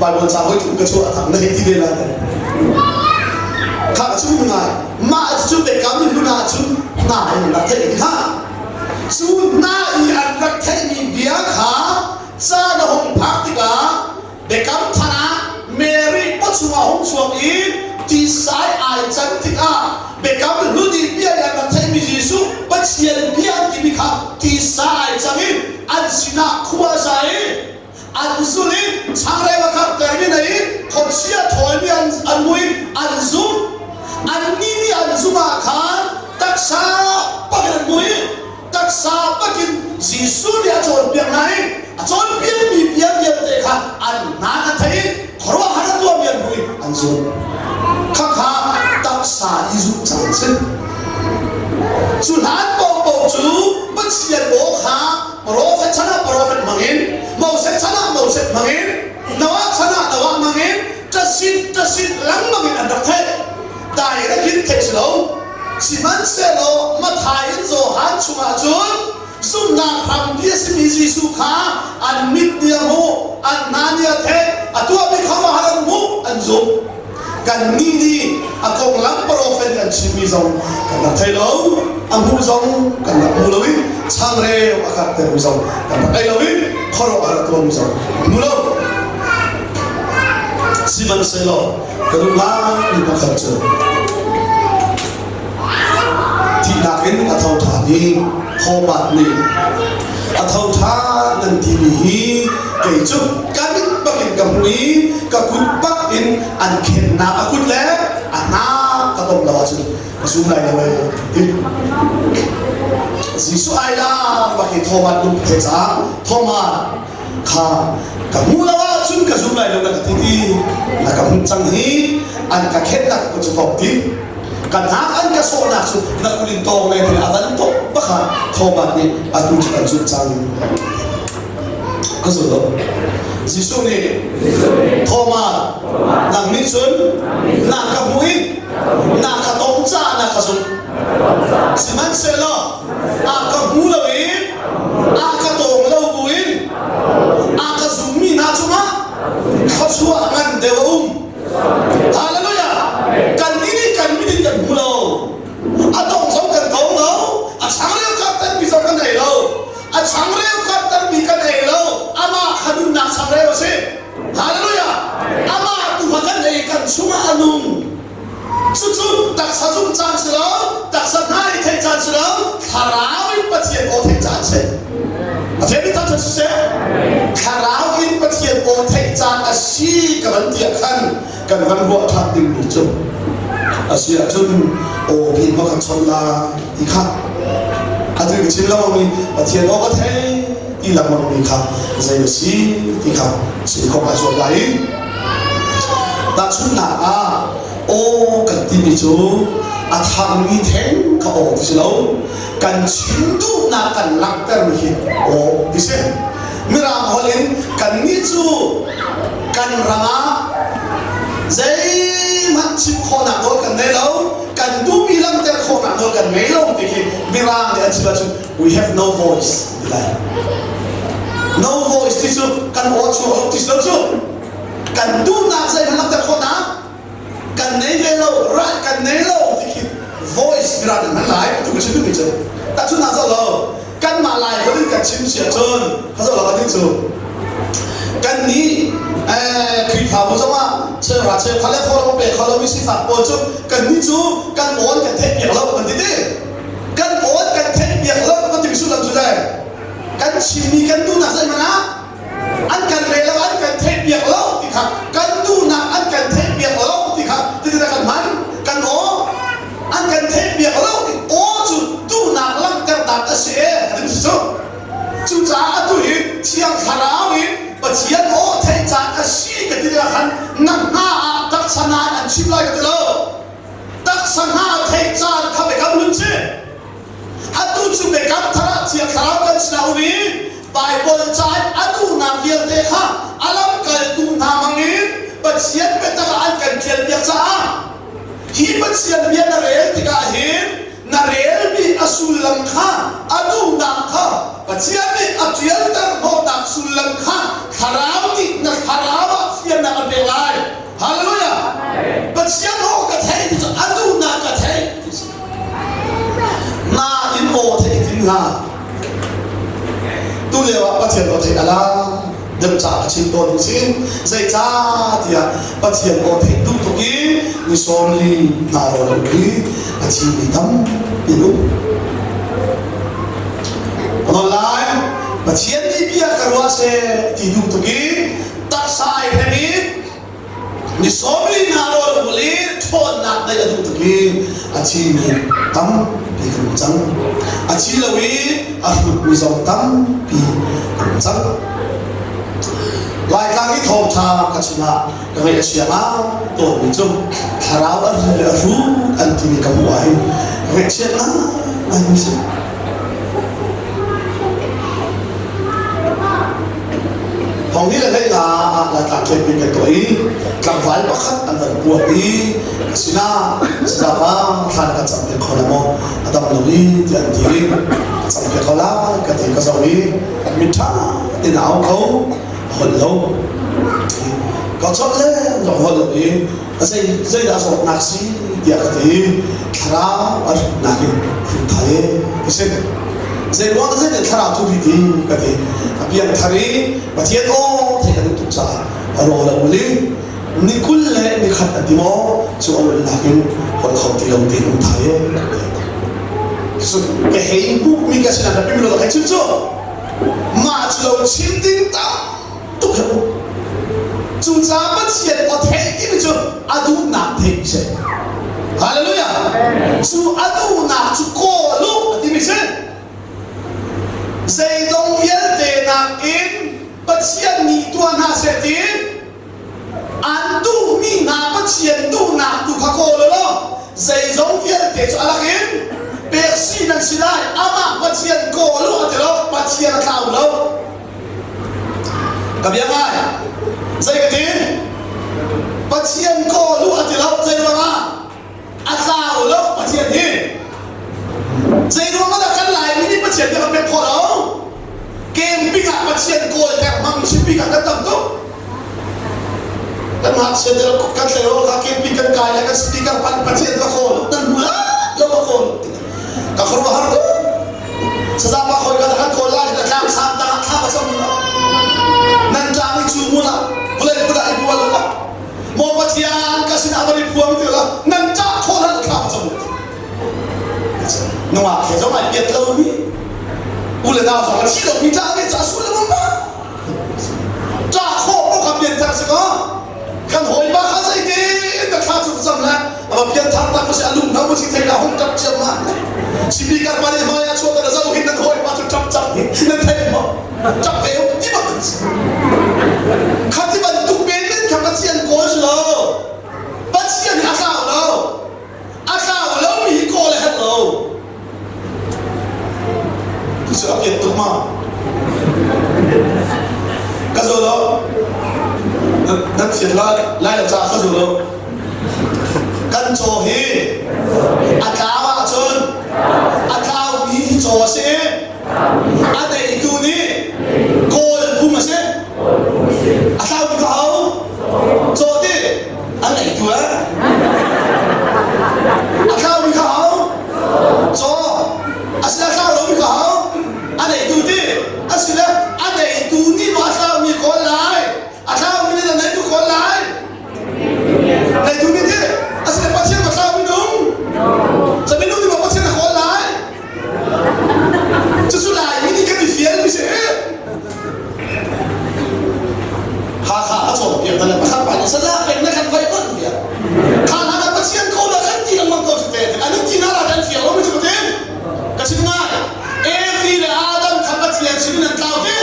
Bible ca hoi thum ka chuah thang na hei ti ve lai kha ka chim ngai mah cu biakam hlun ah cun hna in rak theih kha cu hna i an rak theihmi bia kha ca na hung phak tikah Biakam Thar ah Mary pawchung ah hung chuak i tisai ai can tikah biakam hlun i bia i an rak theihmi Jesuh Pathian bia an timi kha tisa ai cang i an sinah khua a za i an zul i changreu a karhtermi hna i khuachia thawimi an an mui an zumh annih nih an zumh ah khan taksa pakin an mui taksa bakin Jesuh nih a cawnpiak hna i a cawnpiakmi bia vialte kha an hna a thei i khuaruahhar a tuahmi an hmuh i an zumh. Khakha taksa i zumh caan a si. Cu hlan paohpaoh cu Pathian aw kha profet chan ah profet hmangin, Moses chan ah Moses hmangin, Noah chan ah Noah hmangin, ṭasit ṭasit lengmang in an rak theih. Direct in theih si lo. Sihmanhsehlaw Matthai in Johan chungah cun zumhnak hrampi a simi Jesuh kha an mit nih a hmuh, an hna nih a theih, a tuahmi khuaruahhar an hmuh, an zumh. Kannih nih a konglam profet an chimmi zong kan rak thei lo, a hmuh zong kan rak hmu lo i changreu a karhtermi zong kan rak ei lo i khuaruah a rak tuahmi zong kan hmu lo. Sihmanhsehlaw ka duh ngaimi pakhat cu thihnak in a tho ṭhan i Thomas nih a tho ṭhan nan timi hi kei cu ka mit bakin ka hmu i ka kut bak in an khennak a kut le a hna ka tom lo ahcun ka zum lai lo ee ti. Jesuh ai lang bak i Thomas lungput caah Thomas kha ka hmu lo ahcun ka zum lai lo na ka ti ti na ka hmuh cang hi an ka khennak ka cu tawk ti kan hak an ka sawhnak cu na kulin tawng le a van tok baka Thomas nih atu cu kan zumh cang ka zul lo. Jesuh nih Thomas nang nih cun na ka hmuh i na ka tong caah na ka zumh, sihmanhsehlaw a ka hmu lo i a ka tawng lo buin a ka zummi hna cungah thluachuah ngan deuh a um. Hallelujah! Kan nih nih kan mit in kan hmu lo. A tong zong kan tong lo. A changreu karhtermi zong kan ei lo. A changreu karhtermi kan ei lo. Amah kha nunnak changreu a si. Hallelujah! Amah tu kha kan ei, kan chungah a nung. Cucu taksa zumh caan si lo, taksa hna i theih caan si lo, thlarau in Pathian aw theih caan si. A theimi thangṭhat siseh, thlarau in Pathian aw theih caan a si ka van ti ah khan kan van ruah ṭhan dingmi cu a si ahcun aw pi ma kan chawnh la ti kha atu ka chim lengmang mi Pathian aw ka thei ti lengmang mi kha zei a si ti kha chim khawh ai zuam lai i Tahchunhnak ah, aw kan timi cu a thangmi theng kha aw ti si lo. Kan chim duhnak kan langhtermi hi aw ti si. Mirang holh in kannih cu kan ram ah zeihmanh chim khawhnak nawl kan ngei lo, kan duhmi langhter khawhnak nawl kan ngei lo ti khi Mirang nih an chim ahcun we have no voice ti lai. No voice ti cu kan aw chuak lo ti si lo cu. Kan duhnak zeihmanh langhter khawhnak kan nei ve lo, right kan nei lo ti khi voice mirang in hman lai tu ka chim duhmi cu. Tahchunhnak zoh lo, kanmah Lai holh in kan chim si ahcun, kha zoh lo kan cu. Kan nih Khrihfabu zongah cheuhra cheukhat le khaw pe kho lomi sifak pawl cu kan nih cu kan awn kan theih piak lo kan ti ti. Kan awn kan theih piak lo kan timi sullam cu dai. Kan chimmi kan duhnak zeihmanh ah an kan rel lo, an kan theihpiak lo ti kha, kan duhnak an kan theihpiak lo ti kha titin kan hman. Kan aw an kan theihpiak lo ti aw cu duhnak langhternak a si e a ti cu. Cucaah atu hi Thiang Thlarau in Pathian aw theih caan a si ka ti tikah khan na hna ah taksa hna an chim lai ka ti lo. Taksa hna theih caan kha biakam hlun si. Atu cu Biakam Thar ah Thiang Thlarau kan sinah um i Baibal ca in a duhnak vialte kha a lamkaltu hna hmangin Pathian biatak ah an kan ṭialpiak caah hi Pathian bia na rel tikah hin na relmi a sullam kha, a duhnak kha, Pathian nih a ṭialter hnawhnak sullam kha Thlarau nih na thlarau ah fiannak an pek lai. Hallelujah! Pathian aw ka theih ti cu a duhnak ka theih ti si. Nain aw theih tin hna. Tu lio ah Pathian aw theih ala deuh ca ka chim tawn sin zeicah tiah Pathian aw theih duh tuk i ni sawmli hna rawl i a thimi tampi um. Online Pathian nih bia ka ruah seh ti duh tuk i taksa ai hrem i Ni 40 hna rawl hul i ṭhawnnak neih a duh tuk i a thimi tampi kan um cang. A thi lo i a hrutmi zong tampi kan um cang. Laitlang i thawngṭha ka chungah ka ngaih a chia ngai tawnmi cu thlarau a ri le a hrut an timi ka hmuh ahhin ka ngaihchiat ngai si. Thong ni le hlei ah Laitlang camping kan tuah i tlangval pakhat an van kuak i ka sinah Sazapa thlan kan cam piak kho la maw, a dam lo i tiah an ti i ka cam piak ko lai ka ti. Ka zoh i mit ṭha tein a au kho, a holh lo. Ka chawnh le zong holh lo i zei zeidah zawtnak si tiah ka ti. Thlarau a ritnak in hrin thai e ka si. Zei ruang dah zeitin thlarau cu rit i ka ti. A piang thar i Pathian aw theih a duh tuk caah a rawl a ul i ni 20 le ni khat an ti maw cu a ulnak in holh kho ti lo tein um thai e. So ka hei hmuhmi ka sinah na pim lo ka hei chim cu. Mah cu lo chim ding tam tuk he Cucaah Pathian aw theih timi cu a duhnak theih si. Hallelujah. Cu a duhnak cu kawl u a timi si. Zeidong vialte nakin Pathian nih tuah hna seh ti an duhmi hna Pathian duhnak tu kha kawl u law zeizong vialte cu a lak in pek si nan si lai. Amah Pathian kawl u a ti lo, Pathian a thlau lo. Ka bia ngai. Zei ka ti? Pathian kawl u a ti lo. Zei ruangah? A tlau lo Pathian hi. Zei ruangah dah kan Laimi nih Pathian kan pek khawh lo? Camping ah Pathian kawl ter hmang chipi kan kan tam tuk. Kan ngakchia te kan tleirawl kha camping kan kai le kan speaker pan Pathian ka kawl nan hmu la lo ka kawl. Ka khuaruahhar tuk. Sazapa khoi ka kan kawl lai ka tlang sang tang thla ka cam la. Nan tlang i cu mula vulei pula i bual la. Maw Pathian ka sinah van i phuang ti la nan ṭah khawh hlan thla ka cam. Nungak he zong ai piat lo mi u le nau zong a thi lo mi ṭah ve ca sul le ma. Ṭah khawh ko kha pian thar si ko. Kan hawipa kha zeitin na thla cu cam le ama pian thar tak si a lung no si thei la hung ṭap ciam ma. Speaker pa nih hmai ah chuak ka zo hin nan hawipa cu ṭap cam hi nan thei maw? Ṭap ve um ti bak Kha ti bantuk men men kha Pathian kawl si lo. Pathian hi a tlau lo. A tlau lo mi hi kawl a herh lo. Cu a piat tuk ma? Ka zo lo. Nan thiam la lai lo caah ka zo lo. Kan caw hi a tlau ahcun a tlaumi hi caw a si. A neitu nih kawl phung a si. A tlaumi ka ho? Caw ti a neitu eh? A tlaumi ka ho? Caw a si a tlau lomi ka ho? A neitu ti a si le a neitu nih maw a tlaumi kawl lai? A tlaumi nih a neitu kawl lai? Neitu nih ti a si le Pathian ma tlau minung? Ca minung nih maw Pathian a kawl lai? Cucu Laimi nih kan i fial mi si. Hakha a cawnpiak hna le pakhat pa nih salah peng na kan vai kon tiah. Kha hna kan Pathian ko la kan ti lengmang ko cu te. An in ti na la kan fiang lo mi cu te. Ka chim ngai. Evi le Adam kha Pathian sin in an tlau ti.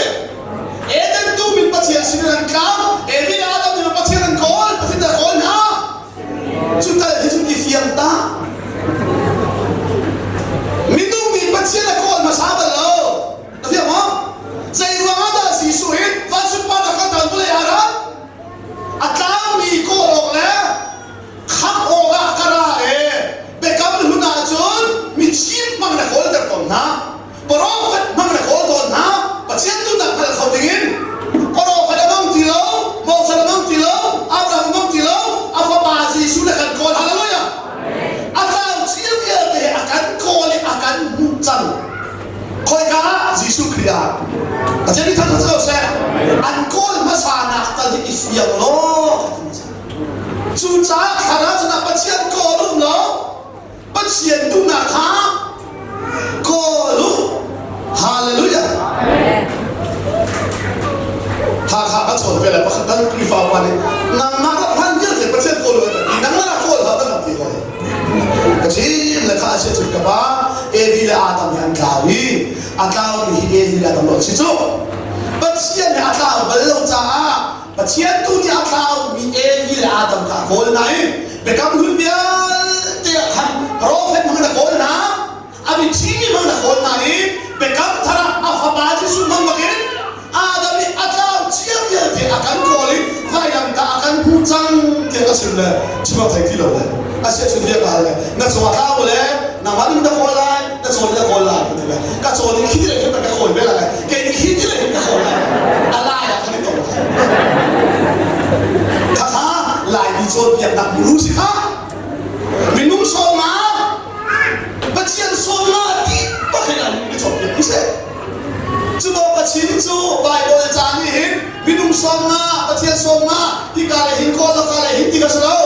Eden tu min Pathian sin in an tlau. Evi le Adam nih Pathian an kawl. Pathian an kawl hna. Cu tal hi cu i fiang ta. Minung nih Pathian a kawl hmasa bal lo. Na fiang maw? Zei ruang ah dah Jesuh hi van sunparnak kan tan vawlei ah rat? A tlangmi kawl awk le khamh awk ah ka ra e. Biakam hlun ahcun mi thim hmang na kawlter tawn hna. Profet hmang na kawl tawn hna. Pathian duhnak hngal kho dingin profet a mang ti lo, Moses a mang ti lo, Abraham a mang ti lo, a fapa Jesuh na kan kawl. Hallelujah! A tlau cia vialte a kan kawl i a kan hmuh cang. Khoika ah? Jesuh Khrih ah. Pathian nih thangthat ko seh. An kawl hmasa nak tal hi i fiang law. Cucaah thlarau cun Pathian kawl um lo. Pathian duhnak kha kawl u. Hallelujah. Hakha ka chawn ve le pakhat dang Khrihfa pa nih nangmah rak hman vialte Pathian kawl u nangmah rak kawl ha kan ti hoi. Ka chim le kha a si cun ka pa Evi le Adam hi an tlau i a tlaumi hi Evi le Adam lo si cu. Pathian he a tlau bal lo caah Pathian tu nih a tlaumi Evi le Adam kha a kawl hna i biakam hlun vialte ah khan profet hmang in a kawl hna. A mitthimi hmang na kawl hna i biakam thar ah a fapa Jesuh hmang bakin Adam nih a tlau cia vialte a kan kawl i vailamtah a kan hmuh cang tiah ka chim le chim awk thei ti lo le a si ahcun bia ka hal le na caw a tlau le nangmah nih na kawl lai na caw nih na kawl lai ka ti le ka caw nih khi ti le hin ka kawl ve lai kei nih khi ti le hin ka kawl lai a lai ah khan i tong lai. Khakha Laimi cawnpiaknak muru si kha. Minung sawmnga Pathian sawmnga ti bak in an mi cawnpiak mi si. Cu maw ka chim cu Bible ca nih hin minung sawmnga Pathian sawmnga hika le hin kawl laka le hin ti ka si lo.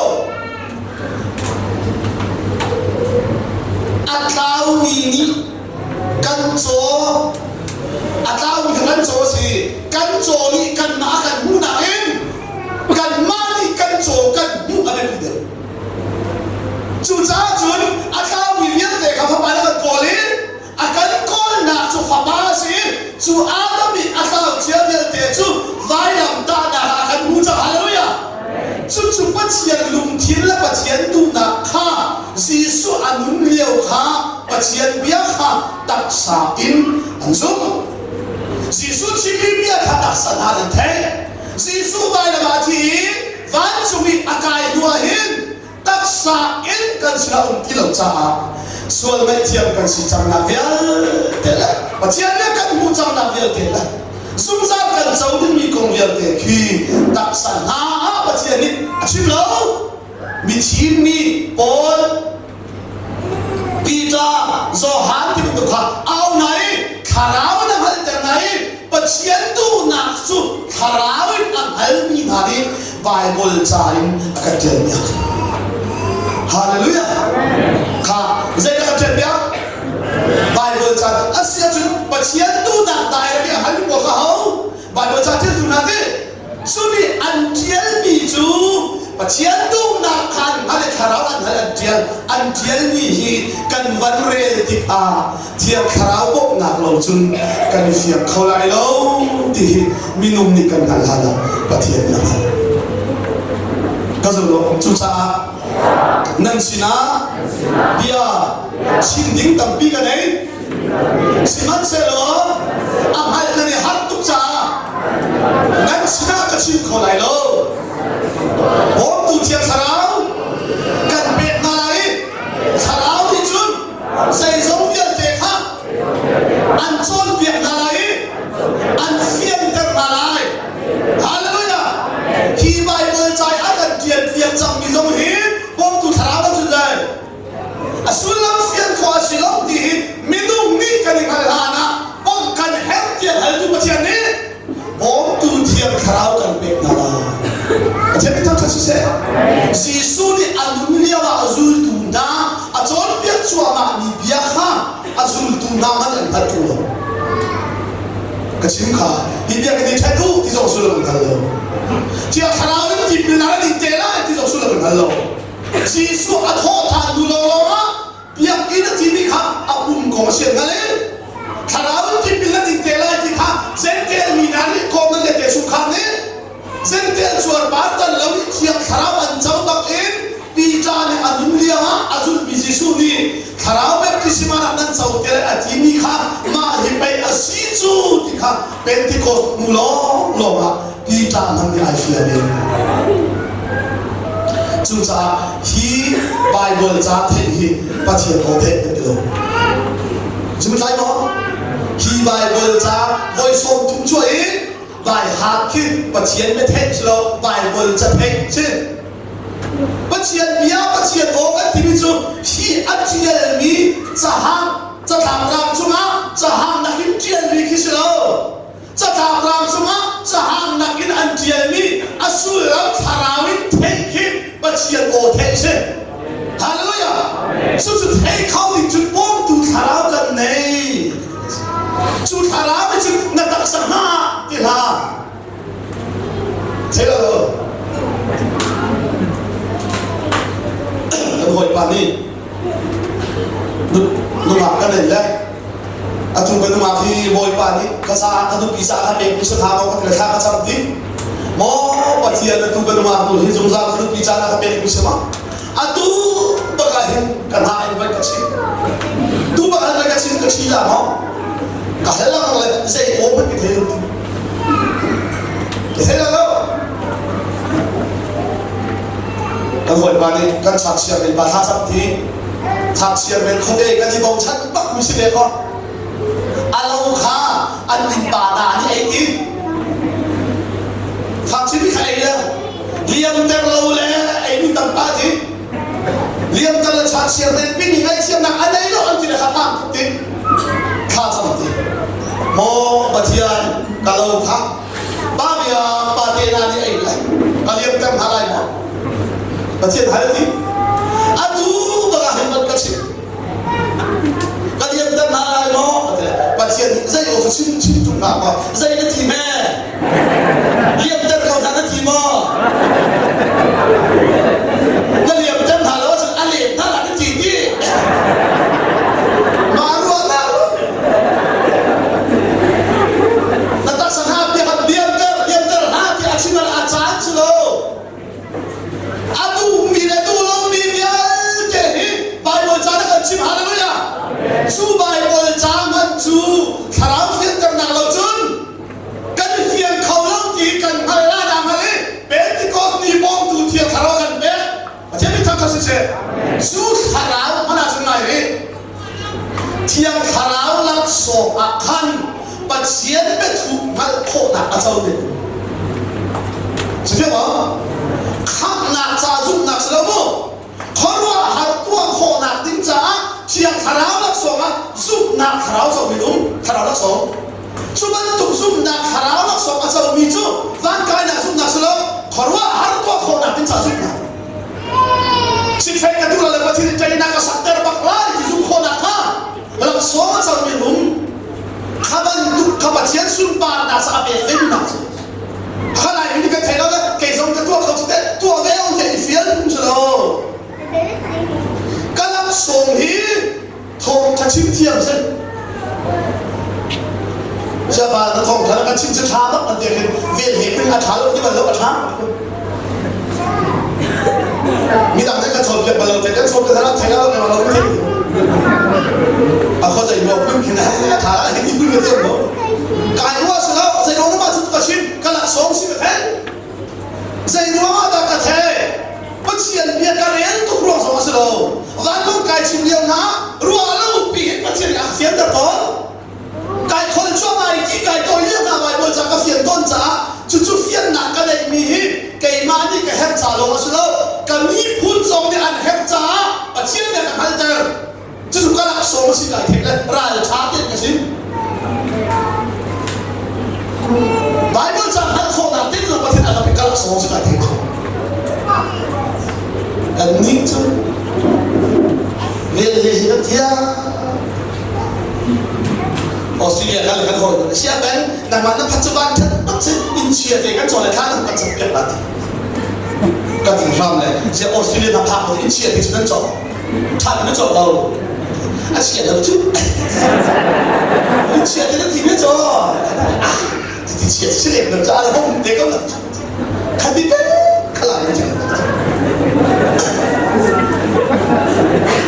A tlaumi nih kan caw a tlaumi kha kan caw a si. Kan caw nih kanmah a kan hmuhnak in kanmah nih kan caw kan hmuh a biapi deuh. Cucaah cun a tlaumi vialte kha fapa nih a kan kawl i a kan kawlnak cu fapa a si i cu Adam nih a tlau cia vialte cu vailamtahnak ah a kan hmu cang. Hallelujah! Cucu Pathian lungthin le Pathian duhnak kha Jesuh a nun lio kha Pathian bia kha taksa in an zumh. Jesuh chimmi bia kha taksa hna an theih. Jesuh vailam ah a thi i vancung i a kai hnu ah hin taksa in kan sinah um ti lo caah sual ngaihthiam kan si cangnak vialte le Pathian nih kan hmuh cangnak vialte le zungzal kan co dingmi kong vialte khi taksa hna ah Pathian nih a chim lo. Mi thimmi Paul, Peter, Johan ti bantuk kha au hna i thlarau in a hngalhter hna i Pathian duhnak cu thlarau in a hngalmi hna nih Baibal ca in a kan ṭialpiak. Hallelujah! Kha zeidah kan ṭialpiak? Baibal ca a si ahcun Pathian duhnak direct i a halmi pawl kha ho? Baibal ca ṭialtu hna ti Cu nih an ṭialmi cu Pathian duhnak kha an hngalh i thlarau an hngalh an ṭial. An ṭialmi hi kan van rel tikah Thiang Thlarau bawmhnak lo cun kan i fiang kho lai lo ti hi minung nih kan hngalh hlan ah Pathian nih a hngalh. Ka zum lo. Cucaah nan sinah bia chim ding tampi ka nei. Sihmanhsehlaw a hngalh nan i harh tuk caah nan sinah ka chim kho lai lo. Bawmtu Thiang Thlarau kan pek hna lai i Thlarau nih cun zeizong vialte kha an cawnpiak hna lai i an fianter hna lai. Hallelujah! Hi Baibal ca i a kan ṭialpiak cangmi zong hi bawmtu Thlarau an cun lai. A sullam fian khawh a si lo ti hi minung nih kan i hngalh hlan ah bawmh kan herh tiah haltu Pathian nih bawmtu Thiang Thlarau kan pek hna lai. Pathian nih thangṭhat siseh. Jesuh nih a nun lio ah a zultu hna a cawnpiak cuahmah mi bia kha a zultu hna hmanh an hngalh ṭung lo. Ka chim kha hi bia kan i ṭhen u ti zong sullam an hngal lo. Thiang Thlarau in tipilnak an in te lai ti zong sullam an hngal lo. Jesuh a thawhṭhan hnu lawnglawng ah biakinn a timi kha a pum kong a si hngal i thlarau in tipil an in te lai ti kha Jentail mi hna nih kawm nan le te chungkhar nih Jentail cuarpar tan lo i Thiang Thlarau an co bak in Peter nih a nun lio ah a zulhmi Jesuh nih thlarau baptisma rak nan co te lai a timi kha mah hi pei a si cu ti kha Pentecost hnu lawnglawng ah Peter hmanh nih ai fian i cucaah hi Bible ca theih hi Pathian aw theih kan ti lo. Zum tlai maw? Hi Bible ca voi 30 cuah i vai hat khi Pathian bia theih si lo Bible ca theih si. Pathian bia Pathian aw kan timi cu hi a ṭialmi cahang catlap rang cungah cahang nakin ṭialmi khi si lo. Catlap rang cungah cahang nakin an ṭialmi a sullam thlarau in theih khi Pathian aw theih si. Hallelujah! Cucu thei kho ding cun bawmtu thlarau kan nei. Cu thlarau nih cun na taksa hna ti hlah. Thei lo. Kan hawipa nih nungak ka nei le atu ka nungak hi bawipa nih ka caah ka nupi caah ka pek mi si hna maw ka ti le thla ka cam ti maw Pathian atu ka nungak tu hi zungzal ka nupi caah ka pek mi si ma atu bak ah hin ka hna in vai ka chim tu bak ah vai ka chim ka thi la maw ka hal lang le zei aw hmanh ka thei lo ka thei lo Kan hawipa nih kan chakchia men pa thlacam ti chakchia men khuate kan i bochan bak mi si ve ko. A lo kha an innpa hna nih ei in chakchia mi kha ei le. Liamter lo le ei nu tam pa ti. Liamter le chan siar nen pin hi ngaithiamnak a nei lo an ti le kha hlang ti. Thla cam ti. Maw Pathian ka lo kha pa bia pa te na nih ei lai. Ka liamter hna lai maw? Pathian hal ti. Atu baka hin van ka chim. Ka liamter hna lai maw? Pathian nih zei aw cu chim chim tung hna maw? Zei na ti me? Liamter ko hna na ti maw? Na liamter hna lo ahcun a lem hna lah na ti ti. Mah ruahnak lu. Na taksa hna bia kan liamter liamter hna ti a chim a caan si lo. A duhmi le duh lomi vialte hi Baibal ca na kan chim. Hallelujah! Cu Baibal ca hmanh cu thlarau fianternak lo cun kan fiang kho lo ti kan hngalh la dah hngalh i Pentecost ni bawmtu Thiang Thlarau kan pek. Pathian min thangṭhat siseh. Cu thlarau hmanh ah cun ngai rih. Thiang Thlarau laksawng ah khan Pathian biathu hngalh khawhnak a co ve. Sifia maw? Khamhnak ca zumhnak si lo mu. Khuaruahhar tuah khawhnak ding caah Thiang Thlarau laksawng ah zumhnak thlarau comi um, thlarau laksawng. Cu bantuk zumhnak thlarau laksawng a comi cu van kainak zumhnak si lo, khuaruahhar tuah khawhnak ding caah zumhnak. Sikfek ka duh le Pathian teinak a sakter bak lai ti zumh khawhnak kha laksawng a comi um kha bantuk kha Pathian sunparnak sa a pek ve nak cu kha lai mi kan thei lo le kei zong ka tuah kho cu te tuah ve o te i fial cu lo ka laksawng hi thawngtha chim thiam si Siapa na thawngtha na kan chim cu tha bak an ti khin vel he ping a tha lo ti bal lo a tha midang nih kan chawnpiak bal lo te kan chawnpiak hna thei lo lo lo thei a kho zei mo phun khin a tha la hi phun ka mo kai ruwa sa lo zei ruang ma chu ka chim ka lak song si ka thei zei ruang ah dah ka thei Pathian bia ka rel tuk ruang zong a si lo vanlung kai chim lio na ruah lo pi hin Pathian nih a fianter tawn Kai khol cuahmah i ti kai tawi lio hna Baibal ca ka fian tawn caah cucu fiannak ka neihmi hi keimah nih ka herh ca lawng a si lo ka miphun zong nih an herh caah Pathian nih a ka hngalhter cucu ka laksawng a si kai theih le ralṭha tein ka chim Baibal ca hngalh khawhnak ding zong Pathian a ka pek ka laksawng a si kai theih khawh kan nih cu vel hi hi kan thiam Australia kal kan hawi na sia bel nangmah na phat cu van that bak si in chia te kan chaw le thla kan chap piak la ti ka ti hram le sia Australia na phak in chia te cu nan chaw than na chaw lo a chia lo cu in chia te na ti me chaw ah ti chia si lem lo cha la hong te ko la khat ti pe khala ni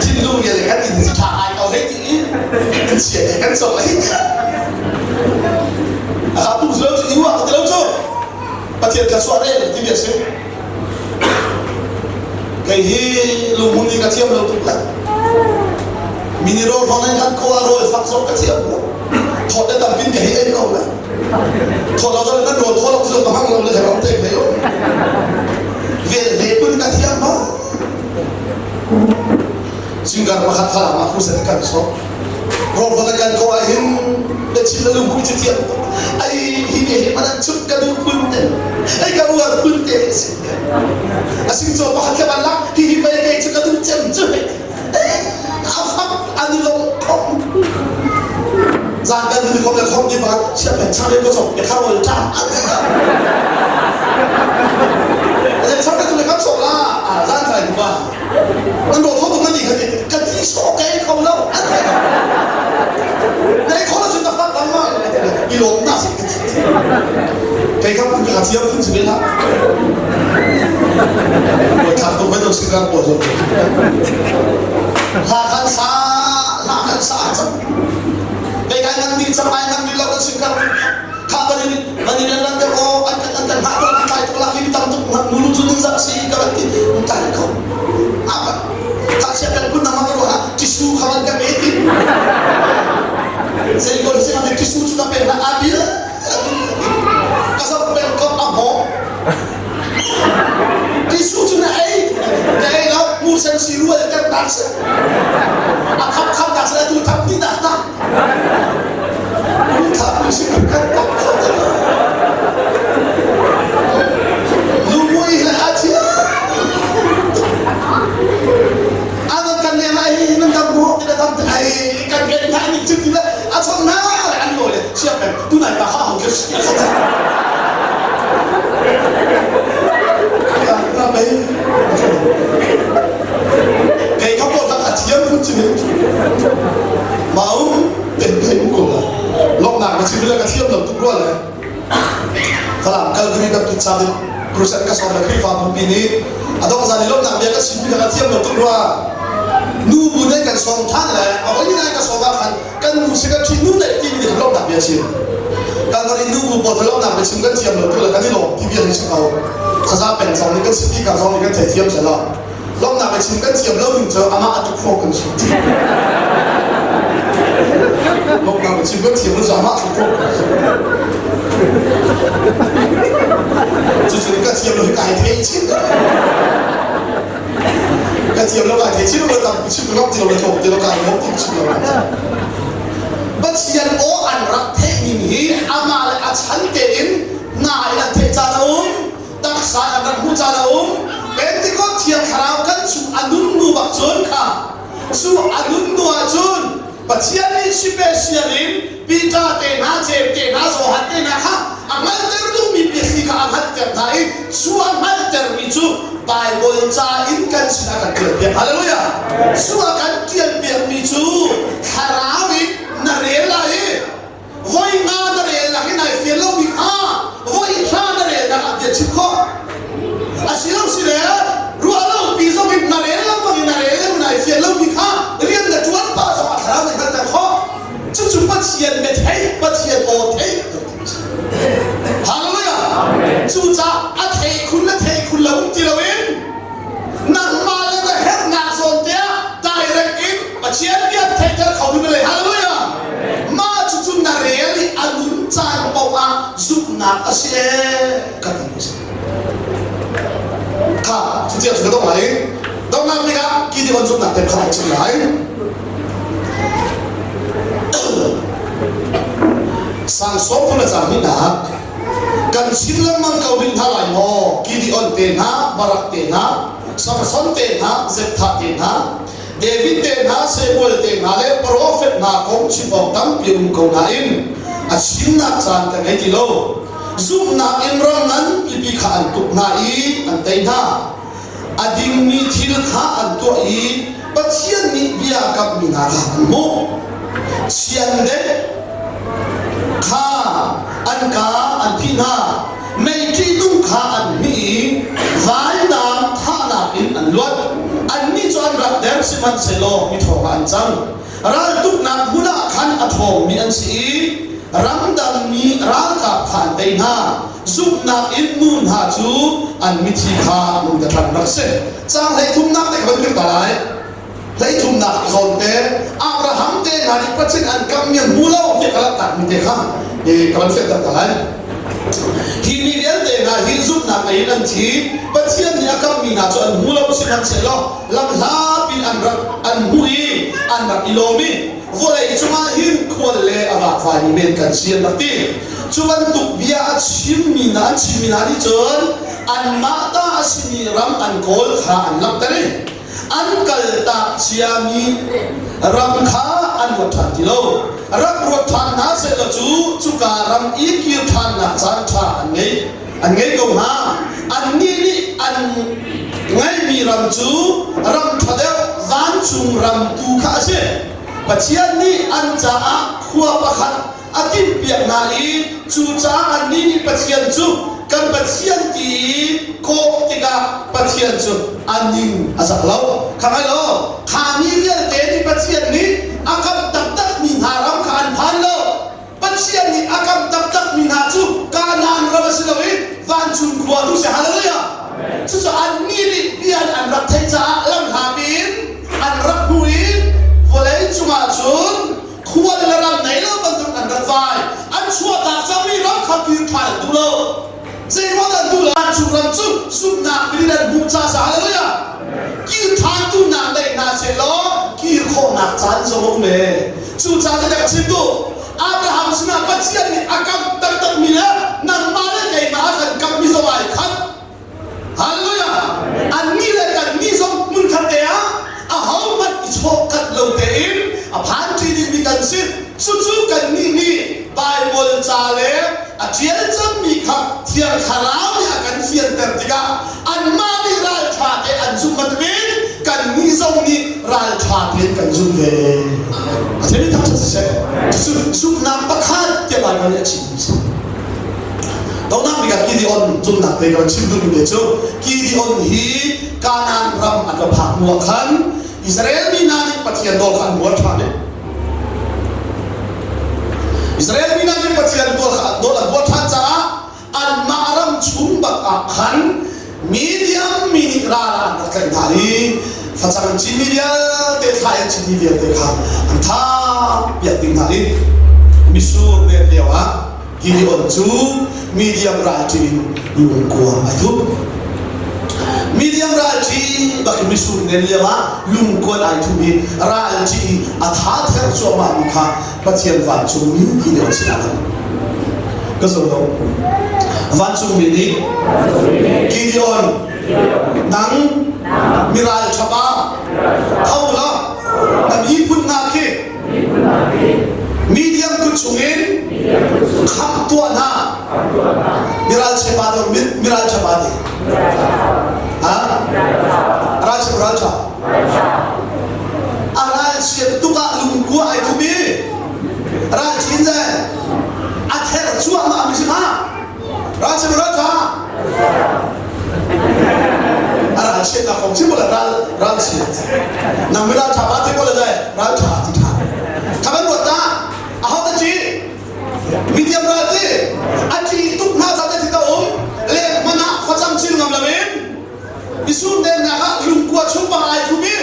thinlung le kan in tha ai ko hei ti in chia te kan sok lai a tu lo chu iwa ka lo chu pathian ka suah re ti bia si kei hi lungmun ni ka thiam lo tuk la mini ro thong kan ko a rol fak zong ka thiam lo thot le tampin ka hi ei ko la thot lo zong nan rol thot lo zong ka hmang lo le ram te phei vel he pun ka thiam ma Singkar pakhat falam ah khusan kan so ro kan kan ko ah hin na chim na lungku cu thiam ai hi ne hi man chuk ka duh phun te ai ka uar phun te si a sing cho pakhat ke ban lak hi hi mai kai chu ka duh cem chu a fak an lo khom zan kan ni kom le khom ni ba sia pen chang le ko chok ke khar wal ta a chang ka tu le kan sok la a zan kai ba an ro tho tuk na ni kha ka ti so kai kho lo an kai nei kho lo cun ta fak bang ma i lawm na si kai kha kun ka thiam kun si la ko thak tu kan si kan po zo la kan sa la kan sa cham kai kai nang ni cham ai nang ni lo kan sin kan kha kan kan in lan te o an kan kan ha to an kai to la ki tam tuk nulu chu ning zak si ka ti tan ko apa kha sia kan kun nama ko ha tisu khawan ka pe ti sei ko si na tisu chu ka pe na abil ka sa pe ko a mo. tak si. A khap khap tak si tu thap ni nak tak. Lu thap lu si kan tak khap tak. Lu mui he a chia. Anan kan ne lai nan dam ruak ti dam ai kan gen na ni chu ti a chon na an lo le chia pem tu nai pa ha ho ke sia kha cha. Ya bai kei kha ko tak a thiam phun chi min mau ten thei mu ko la lok nak ma chi le ka thiam lo tu ro le Falam Calvary Baptist Church in crusade ka sawm le Khrihfa bupi nih a dong zan i lawmhnak bia ka chimmi kha ka thiam lo tuk rua. Nu bu nih kan sawm than le a voi nai ka sawm ah khan kan nu si kan ṭhi nu neih timi nih lawmhnak bia chim. Calvary nu bu pawl lawmhnak bia chim kan thiam lo tuk le kan i lawm ti bia hi chim ko. Saza peng zong nih kan speaker zong nih kan theithiam selaw lawmhnak bia chim kan thiam lo ning cu amah a tuk khawh kan chim. Lawmhnak bia chim kan thiam lo cu amah a tuk khawh kan chim. Cucu ka thiam lo hi kai thei chin. Ka thiam lo kai thei chin lo tam chim lo ti lo thok ti lo kai lo ti chim lo. Pathian aw an rak theih ning hi amah le a chan tein na in an theih caan a um taksa an rak hmuh caan a um Pentecost thiang thlarau kan chung a nun nu bak cun kha cu a nun nu ahcun Pathian nih special in Peter te hna Jeim te hna Johan te hna kha a hngalhter duhmi biathli kha a hngalhter hna i cu a hngalhtermi cu Baibal ca in kan sin a kan ṭialpiak. Hallelujah! Cu a kan ṭialpiakmi cu thlarau in na rel lai i voi nga na relnak in ai fian lomi kha voi hra na relnak ah bia chim khawh a si lo si le ruah lo pi zong in na rel lengmang in na rel lengmang ai fian lomi kha rian na ṭuan pah zong ah thlarau nih hngalhter khawh cucu Pathian bia theih Pathian aw theih Hallelujah cucaah a thei khun le thei khun lo um ti loin nangmah le na herhnak zawn te ah direct in Pathian bia theihter kho tu na le hallelujah mah cucu na rel i a nun caan paoh ah zumhnak a si ee ka ti kha cuti ah cu ka dong lai donghnak bik ah Gideon zumhnak tem kha ai chim lai sang sawm phun a cang hnih kan chim lengmang ko rih hna lai maw Gideon te hna Barak te hna Samson te hna Zepthah te hna David te hna Samuel te hna le profet hna kong chim awk tampi um ko nain a chimnak caan ka ngei ti lo zumhnak in ram ngan pipi kha an tuk hna i an tei hna a dingmi thil kha an tuah i Pathian nih bia kamhmi hna kha an hmuh chiandeih kha an kaa an phih hna mei ṭihnung kha an hmih i vainam thahnak in an luat annih cu an rak der sihmanhsehlaw miṭhawng ah an cang raltuknak hmun ah khan a ṭhawngmi an si i ramdangmi ralkap kha an tei hna zumhnak in nu hna cu an mithi kha lung ka tlang rak si caang 13nak te ka van kir ta lai 13nak zawn te Abraham te hna nih Pathian an kammi an hmu lo ti ka langhter mi te kha ka van fianter ta lai hi mi vialte hna hi zumhnak ngei in an thi Pathian nih a kammi hna cu an hmu lo sihmanhsehlaw lam hlapi an rak an hmu i an rak i lawm i vawlei cungah hin khual le a vakvaimi men kan si an rak ti cu bantuk bia a chimmi hna an chimmi hna nih cun anmah ta a simi ram an kawl kha an langhter i an kaltak ciami ram kha an ruat ṭhan ti lo rak ruat ṭhan hna sehlaw cu cuka ram i kir ṭhannak caan ṭha an ngei an ngei ko hnga annih nih an ngeihmi ram cu ram ṭha deuh vancung ram tu kha a si Pathian nih an caah khua pakhat a timhpiak hna i cucaah annih nih Pathian cu kan Pathian ti i kawh tikah Pathian cu a ning a zak lo. Kha ngai law, kha mi vialte nih Pathian nih a kamh taktakmi hna ram kha an phan lo. Pathian nih a kamh taktakmi hna cu Kanaan ram a si lo i vancung khua tu si. Hallelujah! Cucu annih nih bia an rak theih caah lamhla piin an rak hmu i vawlei cungah cun khual le ram nei lo bantuk an rak vai an chuahtak cangmi ram kha kir ṭhan an duh lo zeiruang an duh lo vancung ram cu zumhnak min in an hmuh ca sa hallelujah kir ṭhan duhnak nei hna seh. khawhnak caan zong a um ee. Cu caan cu ka chim duh. Abraham sinah Pathian nih a kamh taktakmi le nangmah le keimah a kan kamhmi zong ai khat. Hallelujah! Annih le kannih zong hmunkhat te ah ahohmanh i chawhkhat lo tein a phanṭi dingmi kan si. Cucu kannih nih Baibal ca le a ṭial cangmi kha Thiang Thlarau nih a kan fianter tikah anmah nih ralṭha te an zumh bantukin kannih zong nih ralṭha tein kan zumh ve. A thimi thangṭhat siseh, cucu zumhnak pakhat tiah Baibal nih a chimmi a si. Donak bik ah Gideon zumhnak te ka chim duhmi te cu Gideon hi Kanaan ram an va phak hnu ah khan Israel mi hna nih Pathian nawl kha an buar ṭhan i Israel mi hna nih Pathian nawl kha nawl an buar ṭhan caah anmah ram chung bak ah khan Midian mi nih ral ah an rak tlaih hna i facang an cinmi vialte thlai an cinmi vialte kha an thah piak ding hna i misur ret lio ah Gideon cu Midian ralṭi in lungkua a thup. Midian ralṭi bak in misur nen lio ah lungkuan ai thup i ralṭi i a tha ther cuahmah mi kha Pathian vancungmi Gideon sinah a Ka zo lo. Vancungmi nih Gideon nang miral ṭhapa tho law na miphun hna khi Midian kut chungin khamh tuah hna. Miral chepa to miral chepa ti. Ha? Ral chep ral cha. A ral chiat tuk ah lungkua ai thup i ral chin ze a ther cuahmah mi si kha. Ral chep ral cha. A ral chiatnak kong chim la ral ral chiat. Nang miral tha pa te ko la dai ral tha ti tha. Khaban ruat ta a ho ta chi Midiam ral ti a ṭi tuk hna ca te ta um le hman ah facang cin ngam loin Isun dennak ah lungkua chung bang ai thum i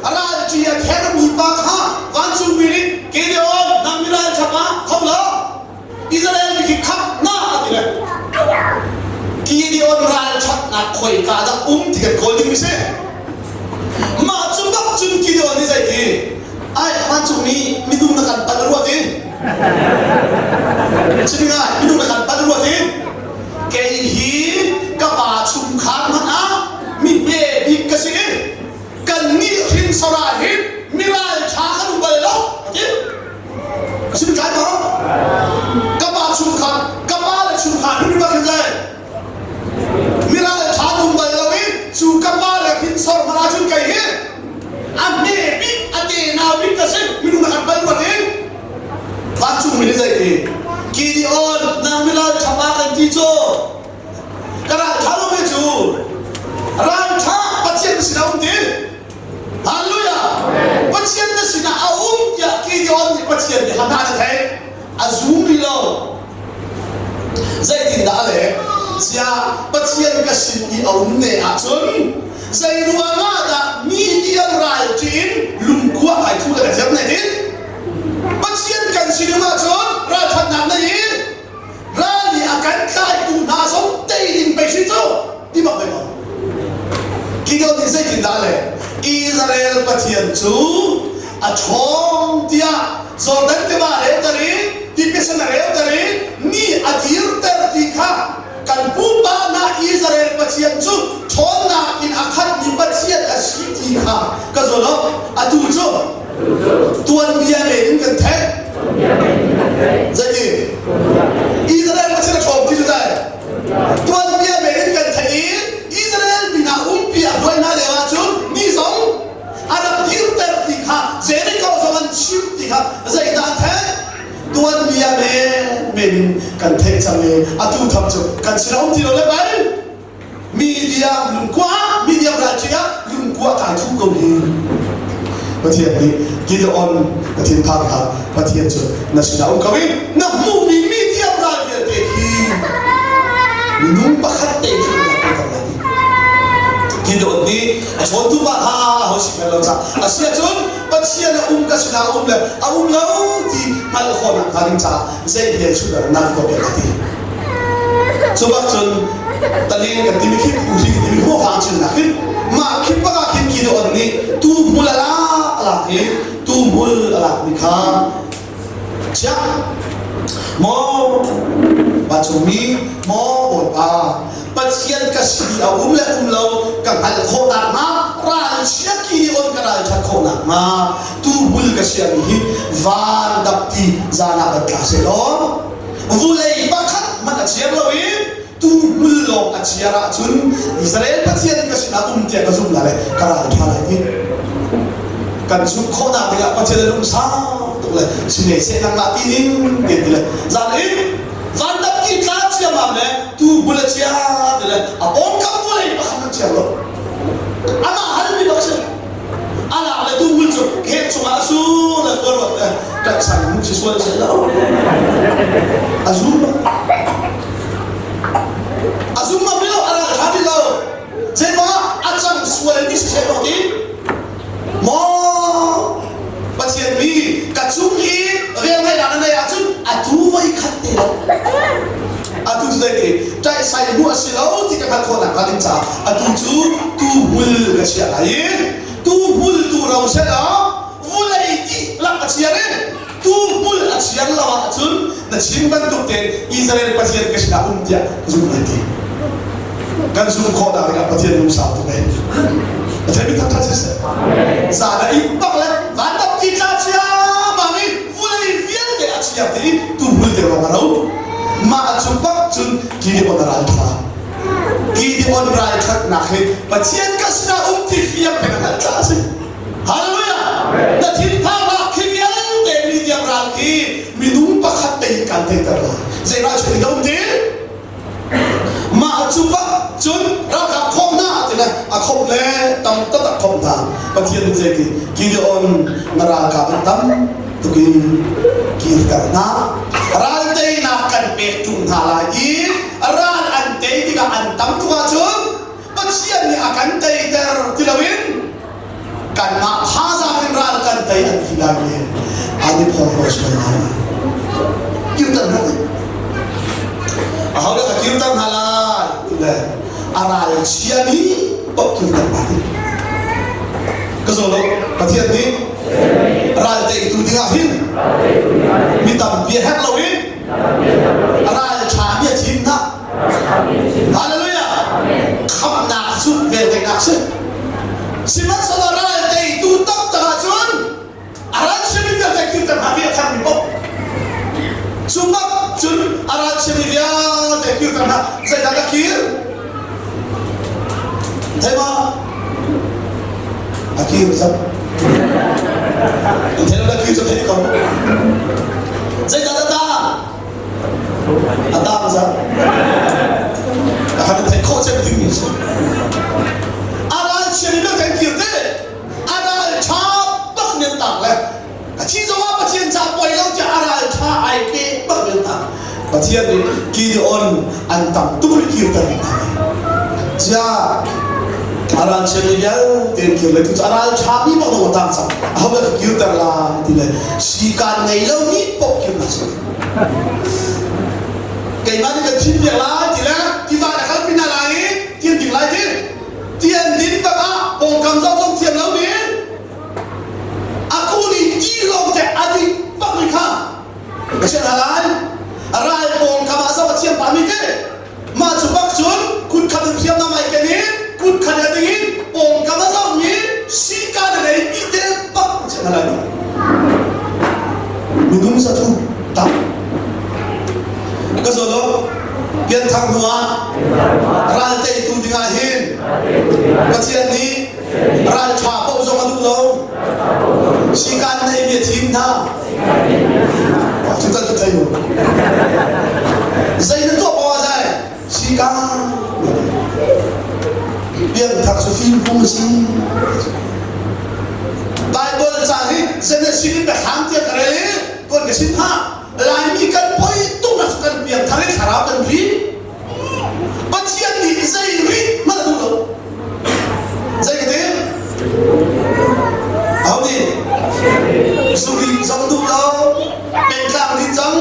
ral ṭi a thermi pa kha vancungmi nih Gideon nang miral ṭha pa tho law Israel mi khi khap na a ti le Gideon ralṭhatnak khoika dah um ti kan kawl ding si. Mah cu bak cun Gideon nih zei ti ai vancungmi minung na kan pan ruat i Chimngai minung na kan pan ruat i kei hi ka pa chungkhar hmanh ah mi hme bik ka si i kan nih hrinsor ah hin miral ṭha kan um bal lo a ti. Ka sim tlai maw? Ka pa chungkhar, ka pa le chungkhar hin bak hin zai. Miral ṭha um bal lo i cu ka pa le hrinsor hmanh ahcun kei hi a hme bik a te nau bik ka si minung na kan bal ruat in vancung mi nih zei ti Gideon nang miral ṭha pa kan ti cu ka ral ṭha lo mi cu ral ṭha Pathian na sinah um ti Hallelujah! Pathian na sinah a um tiah Gideon nih Pathian nih hana na theih. A zum rih lo. Zeitindah a leh? Ziah Pathian ka sin i a um ne ahcun zei ruangah dah mi tiang ral ṭi in lungkua ai thu le ka thiam ne tin? Pathian kan sin um ahcun ralṭhatnak nei i ral nih a kan tlaitu hna zong tei ding pei si cu ti bak ve ko Gideon nih zeitindah le Israel Pathian cu a ṭhawng tiah Jordan tiva reuter i tipil a reuter i ni a dirter ti kha kan pupa hna Israel Pathian cu ṭhawnnak in a khatmi Pathian a si ti kha ka zawn atu cu tuanbia men in kan theih. Zeiti? Israel Pathian a ṭhawng ti cu dai. Tuanbia men in kan theih i Israel mi hna umpi a hruai hna lio ahcun ni zong a rak dirter ti kha Jericho zong an chim ti kha zeidah an theih? Tuanbia men men in kan theih cang i atu tham cu kan sinah um ti lo le bal media lungkua media ralṭi ah lungkua kai thu ko hi Pathian nih Gideon Pathian phak kha Pathian cu na sinah um ko i na hmuhmi media ral vialte khi minung pakhat te khi na pe lai Gideon nih a chawntu pa kha ho si lo ca a si ahcun Pathian a um ka sinah a um le a um lo ti hngalh khawhnak hnga ding caah zei hmelchunhnak na tuah piak a ti Cu bak cun taling kan timi khi phuhri kan timi hmuhfang chinnak hin mah khi bak ah khin Gideon nih tu hmul a lak a lak i tu hmul a lakmi kha chiah. Maw vancungmi, maw Bawipa, Pathian ka si a um le um lo ka hngalh khawh nakhnga ralchia ki on ka ralṭhat khawh nakhnga tuubul ka siami hi van dapti zan ah van tla seh law vulei pakhat hmanh a chiar lo i tuubul lawng a chiar ahcun Israel Pathian ka sinah um tiah ka zumh lai le ka ral ṭha lai ti. Kan zumh khawhnak dingah Pathian a lungsau tuk le sinei seh nangmah ti ning ti ti le zan in van dapti tla ciammam le tuubul a chia ti le a pawngkam vulei pakhat hmanh chiar lo. Amah halmi bak si. A lak le tuubul cu khek chungah a sur le khuaruat le ṭaihsang hmu si sual seh lo. A zum A zum ngam lo, a ral ṭha ti lo. Zeimah a cang sual mi si seh lo ti. Maw Pathian mi ka cung i velngeihnak na neih ahcun atu voi khat te lo. Atu cu zei ti ṭaihsai hmuh a si lo ti ka hngalh khawh nakhnga ding caah atu cu tuuhmul ka chiah lai i tuuhmul tu ro seh law vulei dihlak a chiar i tuuhmul a chiar lo ahcun na chim bantuk tein Israel Pathian ka sinah um tiah ka zumh lai ti. Kan zumh khawh nak dingah Pathian lungsau tuk ei. Pathian mi thangṭhat siseh. Zan a ih bak le van dap ti tla ciammam i vulei vialte a chiar ti i tuuhmul te lawng a ro. Mah cu bak cun Gideon a ral ṭha. Gideon ralṭhatnak hi Pathian ka sinah um ti fiang peng a hngalh caah a si. Hallelujah! Na thinphangnak khi vialte mi tiang ral khi minung pakhat te in kan theiter lai. Zei ral chuah in um ti? Mah cu bak cun ralkap khawm hna ti le a khawmh le tam taktak khawmh hna. Pathian nih zei ti? Gideon na ralkap an tam tuk in kirter hna. Ral teinak kan pek ṭung hna lai i ral an tei tikah an tam tuk ahcun Pathian nih a kan teiter ti loin kanmah thazaang in ral kan tei an ti lai i an i phorhlaw sual lai. Kirter hna ti. Aho dah ka kirter hna lai ti le a ral chiami paoh kirter hna ti. Ka zaw lo Pathian nih ral teitu dingah hin mi tampi a herh lo i ral ṭhami a thim hna. Hallelujah! Khamhnak cu velngeihnak si. Sihmanhsehlaw ral teitu taktak ahcun a ral chiami vialte kirter hna ti a tharmi paoh cu bak cun a ral chiami vialte kirter hna zeidah ka kir thei ma a kir zap thei lo kir cu thei ko zeidah da a tang zap a han theih khawh cem ding mi si a ral chiami vialte an kir te a ral ṭha bak men tak le a thi zongah Pathian ca poi lo tiah a ral ṭha ai pe bak men tak Pathian nih Gideon an tam tuk ri kirter hna cia a ral chiami vialte an kir le tu cu a ral ṭha mi bak dong a tang cang aho dah ka kirter lai ti le sikan ngei lo mi paoh kir hna seh keimah nih kan thim piak lai ti le tiva na kalpi hna lai i tian ding lai ti tian din bak ah pawngkam zoh zong thiam lo mi a kuli ti lawng te a dik bak mi kha ka sian hna lai ral pawngkam ah zoh a thiam pah mi te mah cu bak cun kut khat in hriamnam ai ken i kut khat a ding in pawngkam a zoh mi sika na nei mi te bak sian hna lai minung sathu tak ka zaw pianthar hnu ah ral teitu dingah hin Pathian nih ral ṭha paoh zong a duh lo sikan nei mi a thim hna cu kan thei mu zei na tuah paoh ah zai sikan pianthar cu fimkhung a si Bible ca hi Genesis in biathlam tiang ka rel i tuan ka sim hna Laimi kan poi tuk nak kan piangthar i thlarau kan ri Pathian nih zei rit hmanh a duh lo. Zei ka ti? Aho nih? Zuri zong duh lo, pengtlang rit zong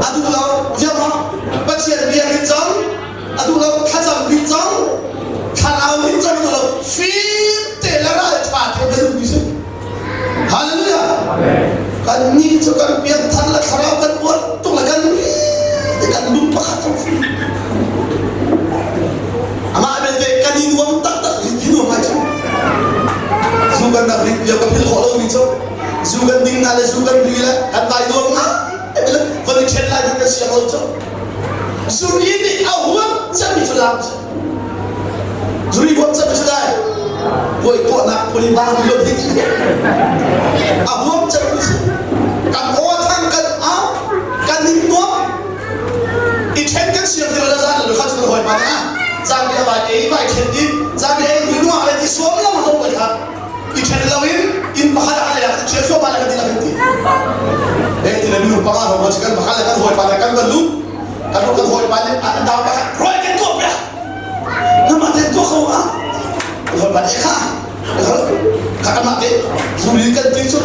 a duh lo. Ziang ma? Pathian bia rit zong a duh lo, thlacam rit zong, thlarau rit zong a duh lo. Fim te le ral ṭha te na duhmi si. Hallelujah! Kannih cu kan pianthar le thlarau kan uar tuk le kan kan lung pakhat zong si. Amah belte kan i nuam taktak hi nuam ai cu. Zu kan rak rit lio ka philh khawh lomi cu zu kan ding na le zu kan ri le kan vai nuam ngai van i ṭhen lai kan siang lo cu. Zuri nih a huat cemmi cu lam cu. Zuri huat cemmi cu dai. Puai tuahnak phun in bang lo hi a huam cemmi cu. Kan aw thang kan au kan ning nuam i ṭhen kan siang ti lo zan le kha cu kan hawi pa ah zan bi vai ei vai ṭhen di zan bi ei nuah le ti suam lo lo ka kha i ṭhen lo in inn pakhat ah le ṭhial suam la kan ti la kan ti eh ti le minung panga ro kan pakhat le kan hawi pa le kan van lut kan kan hawi pa nih an dau pakhat roi kan tuah piak nama ten tuah ko ah hawi pa nih kha kha kan mah te zuri kan ti cu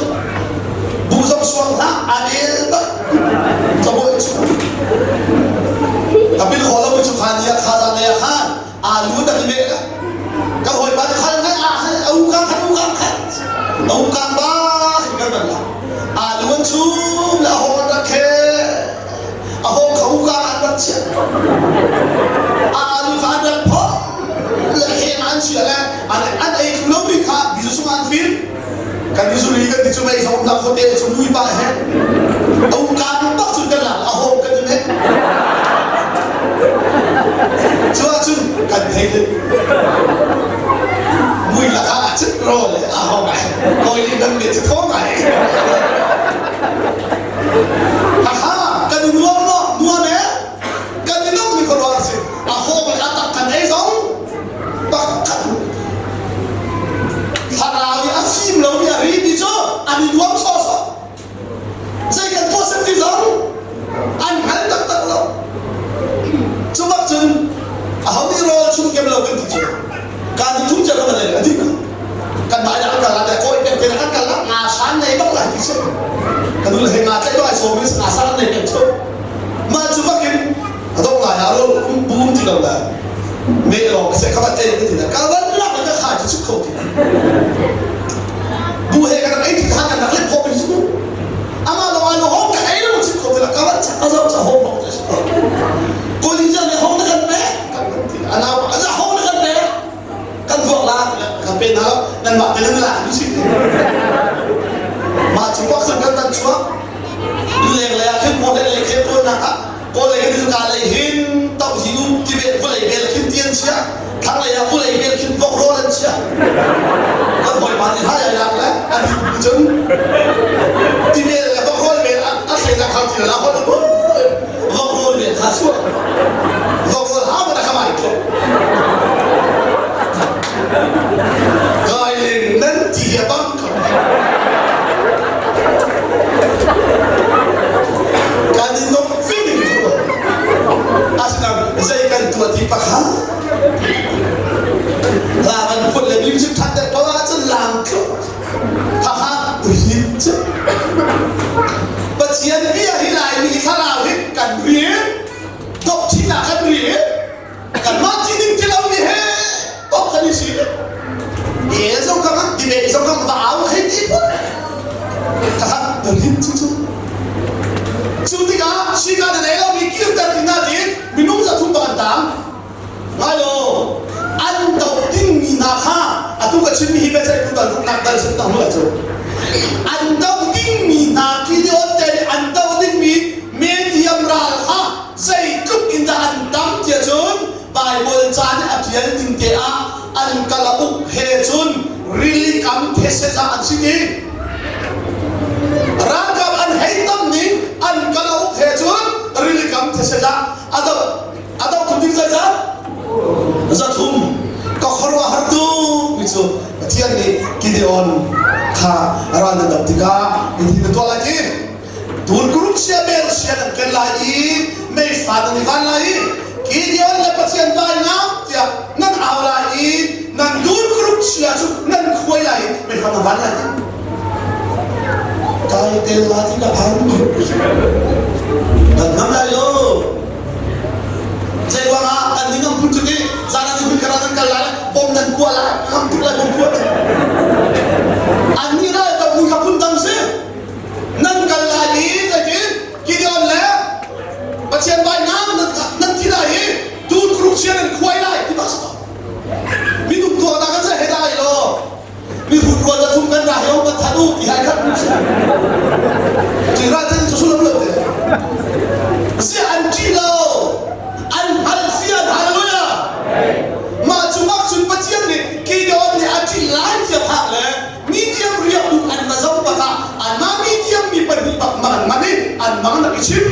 bu zong suang hlah adel bak cabuai cu kapil khawh lo cu khan ya kha zan le khan alu tak i la ka hawipa nih khal ngai ah khan a ukang khan ukang khan a ukang ba kan kan la alu an chum le a hong an rak khe a hong kha ukang an rak chia a alu kha an rak phok le heng an chia le an an ei lo mi kha bizu sung an fil kan i zuri kan ti cu mei zong nak hotel cu mui pa he a kaan bak cun kan lak a hawm kan i meh cu ahcun kan thei le mui lakah ah cun rawl le a hawng ai hawi nih nan met cu thaw ngai haha kan i nuam maw nuam e kan i nuam mi khuaruah si a hawng le a tak kan ei zong pakhat thlarau i a fim lomi a rimi cu an i nuam sawhsawh zei kan tuah sem ti zong an hngal taktak lo cu bak cun aho nih rawl chung kem lo kan ti cu kan i thum cia kan le a dik kan mah an kal la kawi pek te an kal la nga shan nei bak lai ti si kan nu le he nga tlai to ai so mi nga shan nei pek chu mah cu bakin a dong lai ah rawl um bum ti lo le me lawng se kha te ka ti na ka van lak ka kha chu chuk kho ti bu he ka rak ei ti kha kan rak le pho bi su ama lo ai lo hong ka ei lo chuk kho ti la ka van chak a zo cha hong bok ko ni ja ne hong na kan pe kan ti ana a hong na kan pe kan vuak la kan pe na nan mah te nan la ni si mah chu pak kan tan chuak leng le ah khin ko le le khe ko nak ah Kawlei kan ka lei hin tohzi um tibet vawlei bel khin ti an chia thlanglei ah vawlei bel khin vok rawl an chia kan hawipa nih hai ai lak le an cun tibet le vok rawl bel a thlei nak hau ti la hol vok rawl bel kha suah vok rawl hau na khamai tlo kai ling nan ti a bang Kan i nuamh feeling kho. Asinain zei kan tuah ti pakhat la kan phun le music that deuh ko ahcun lam tluk haha rit cu Pathian bia hi Laimi thlarau hi kan ri dop thin ah kan ri kanmah ti ding ti lo mi he tok kan i si e zo ka ngam ti ve zo kam va au hei ti put ka ka rin chu chu cu tikah sika na nei lo mi kirter ding na ti minung za thum bang an tang ngai lo an do ding mi hna kha atu ka chim mi hi biaceih tu dal ruknak dal sun tang hnu cu an do ding mi hna Gideon te nih an do ding mi Medium ral kha zeitluk in dah an tam tiah cun Baibal ca nih a ṭial ning te ah an kalauk he cun rili kam these zah an si ti. Ralkap an hei tam ning an kalauk he cun rili kam these zah a do a do thum ding zeizat 300 ka khuaruahhar tuk mi cu Pathian nih Gideon kha ral nan doh tikah hitin na tuah lai ti Turkuruk sia bel sia nan ken lai i meifa nan i van lai i Gideon le Pathian dainak tiah nan au lai i nan turkuruk sia cu nan khuai lai i meifa nan van lai ti. Kai tel la ti ka phan. Kan ngam lai lo. Zei ruangah kan ning ngam phun cu ti zan an phun kara nan kal lai bom nan kua lai ngam tuk lai bom kua. An ni ral tam ni kha phun dang si. Nan Mihrut rual na thum kan ra hi kan that u ti hai khat ti ra te cu sulam lo te si an ṭi lo an hngal fian. Hallelujah. Mah cu mak cun Pathian nih Gideon nih a ṭih lai tiah phak le medium riak bu an va zoh bak ah anmah medium mi pahnih bak mang an man i an mang nak i chim.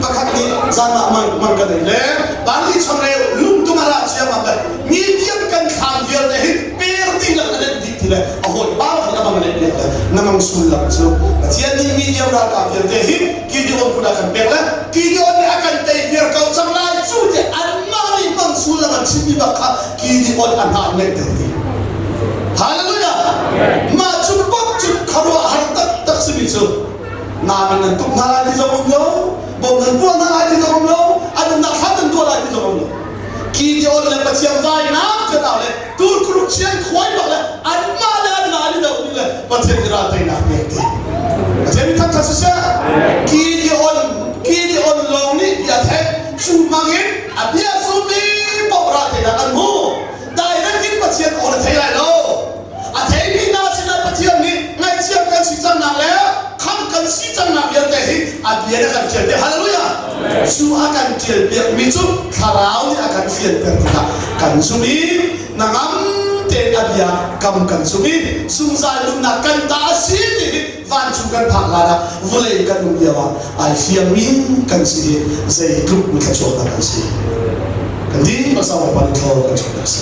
Pakhat nih zanah mang mang kan ei le banli changreu lungtum a ra chiam ah medium kan thlan vialte hi per dihlak a let dih ti le a hawi pa hin a mang let le na mang sullam cu Pathian nih medium ralkap vialte hi Gideon kut ah kan pek le Gideon nih a kan tei viar ko cang lai cu ti anmah nih mang sullam an chimmi bak kha Gideon a hna ngeihter ti. Hallelujah. Mah cu bak cu khuaruah har taktak simi cu namin nan tuk hna lai ti zong um lo, bom nan puah hna lai ti zong um lo, an umnak thlan nan tuah lai ti zong um lo. Gideon le Pathian vainak tiah le turkuruk chian khuai bak le anmah le anmah an i doh le Pathian i ral teinak pek ti. Pathian mi thangthat siseh. Gideon Gideon lawng nih bia theih cu hmangin a bia zummi paoh ral teinak an hmu. Direct in Pathian aw na thei lai lo. A theimi hna sinah Pathian nih ngaihchiam kan si cangnak le khamh kan si cangnak vialte hi a bia na kan ṭial piak. Hallelujah! Cu a kan ṭial piakmi cu Thlarau nih a kan fianter tikah kan zumh i hnangam tein a bia kam kan zumh i zungzal nunnak kan ta a si ti hi vancung kan phak hlan ah vawlei kan um lio ah ai fiangmi kan si hi zeitluk mi thluachuak dah kan si. Kan dih hmasa Bawipa nih thaw kan chuah si.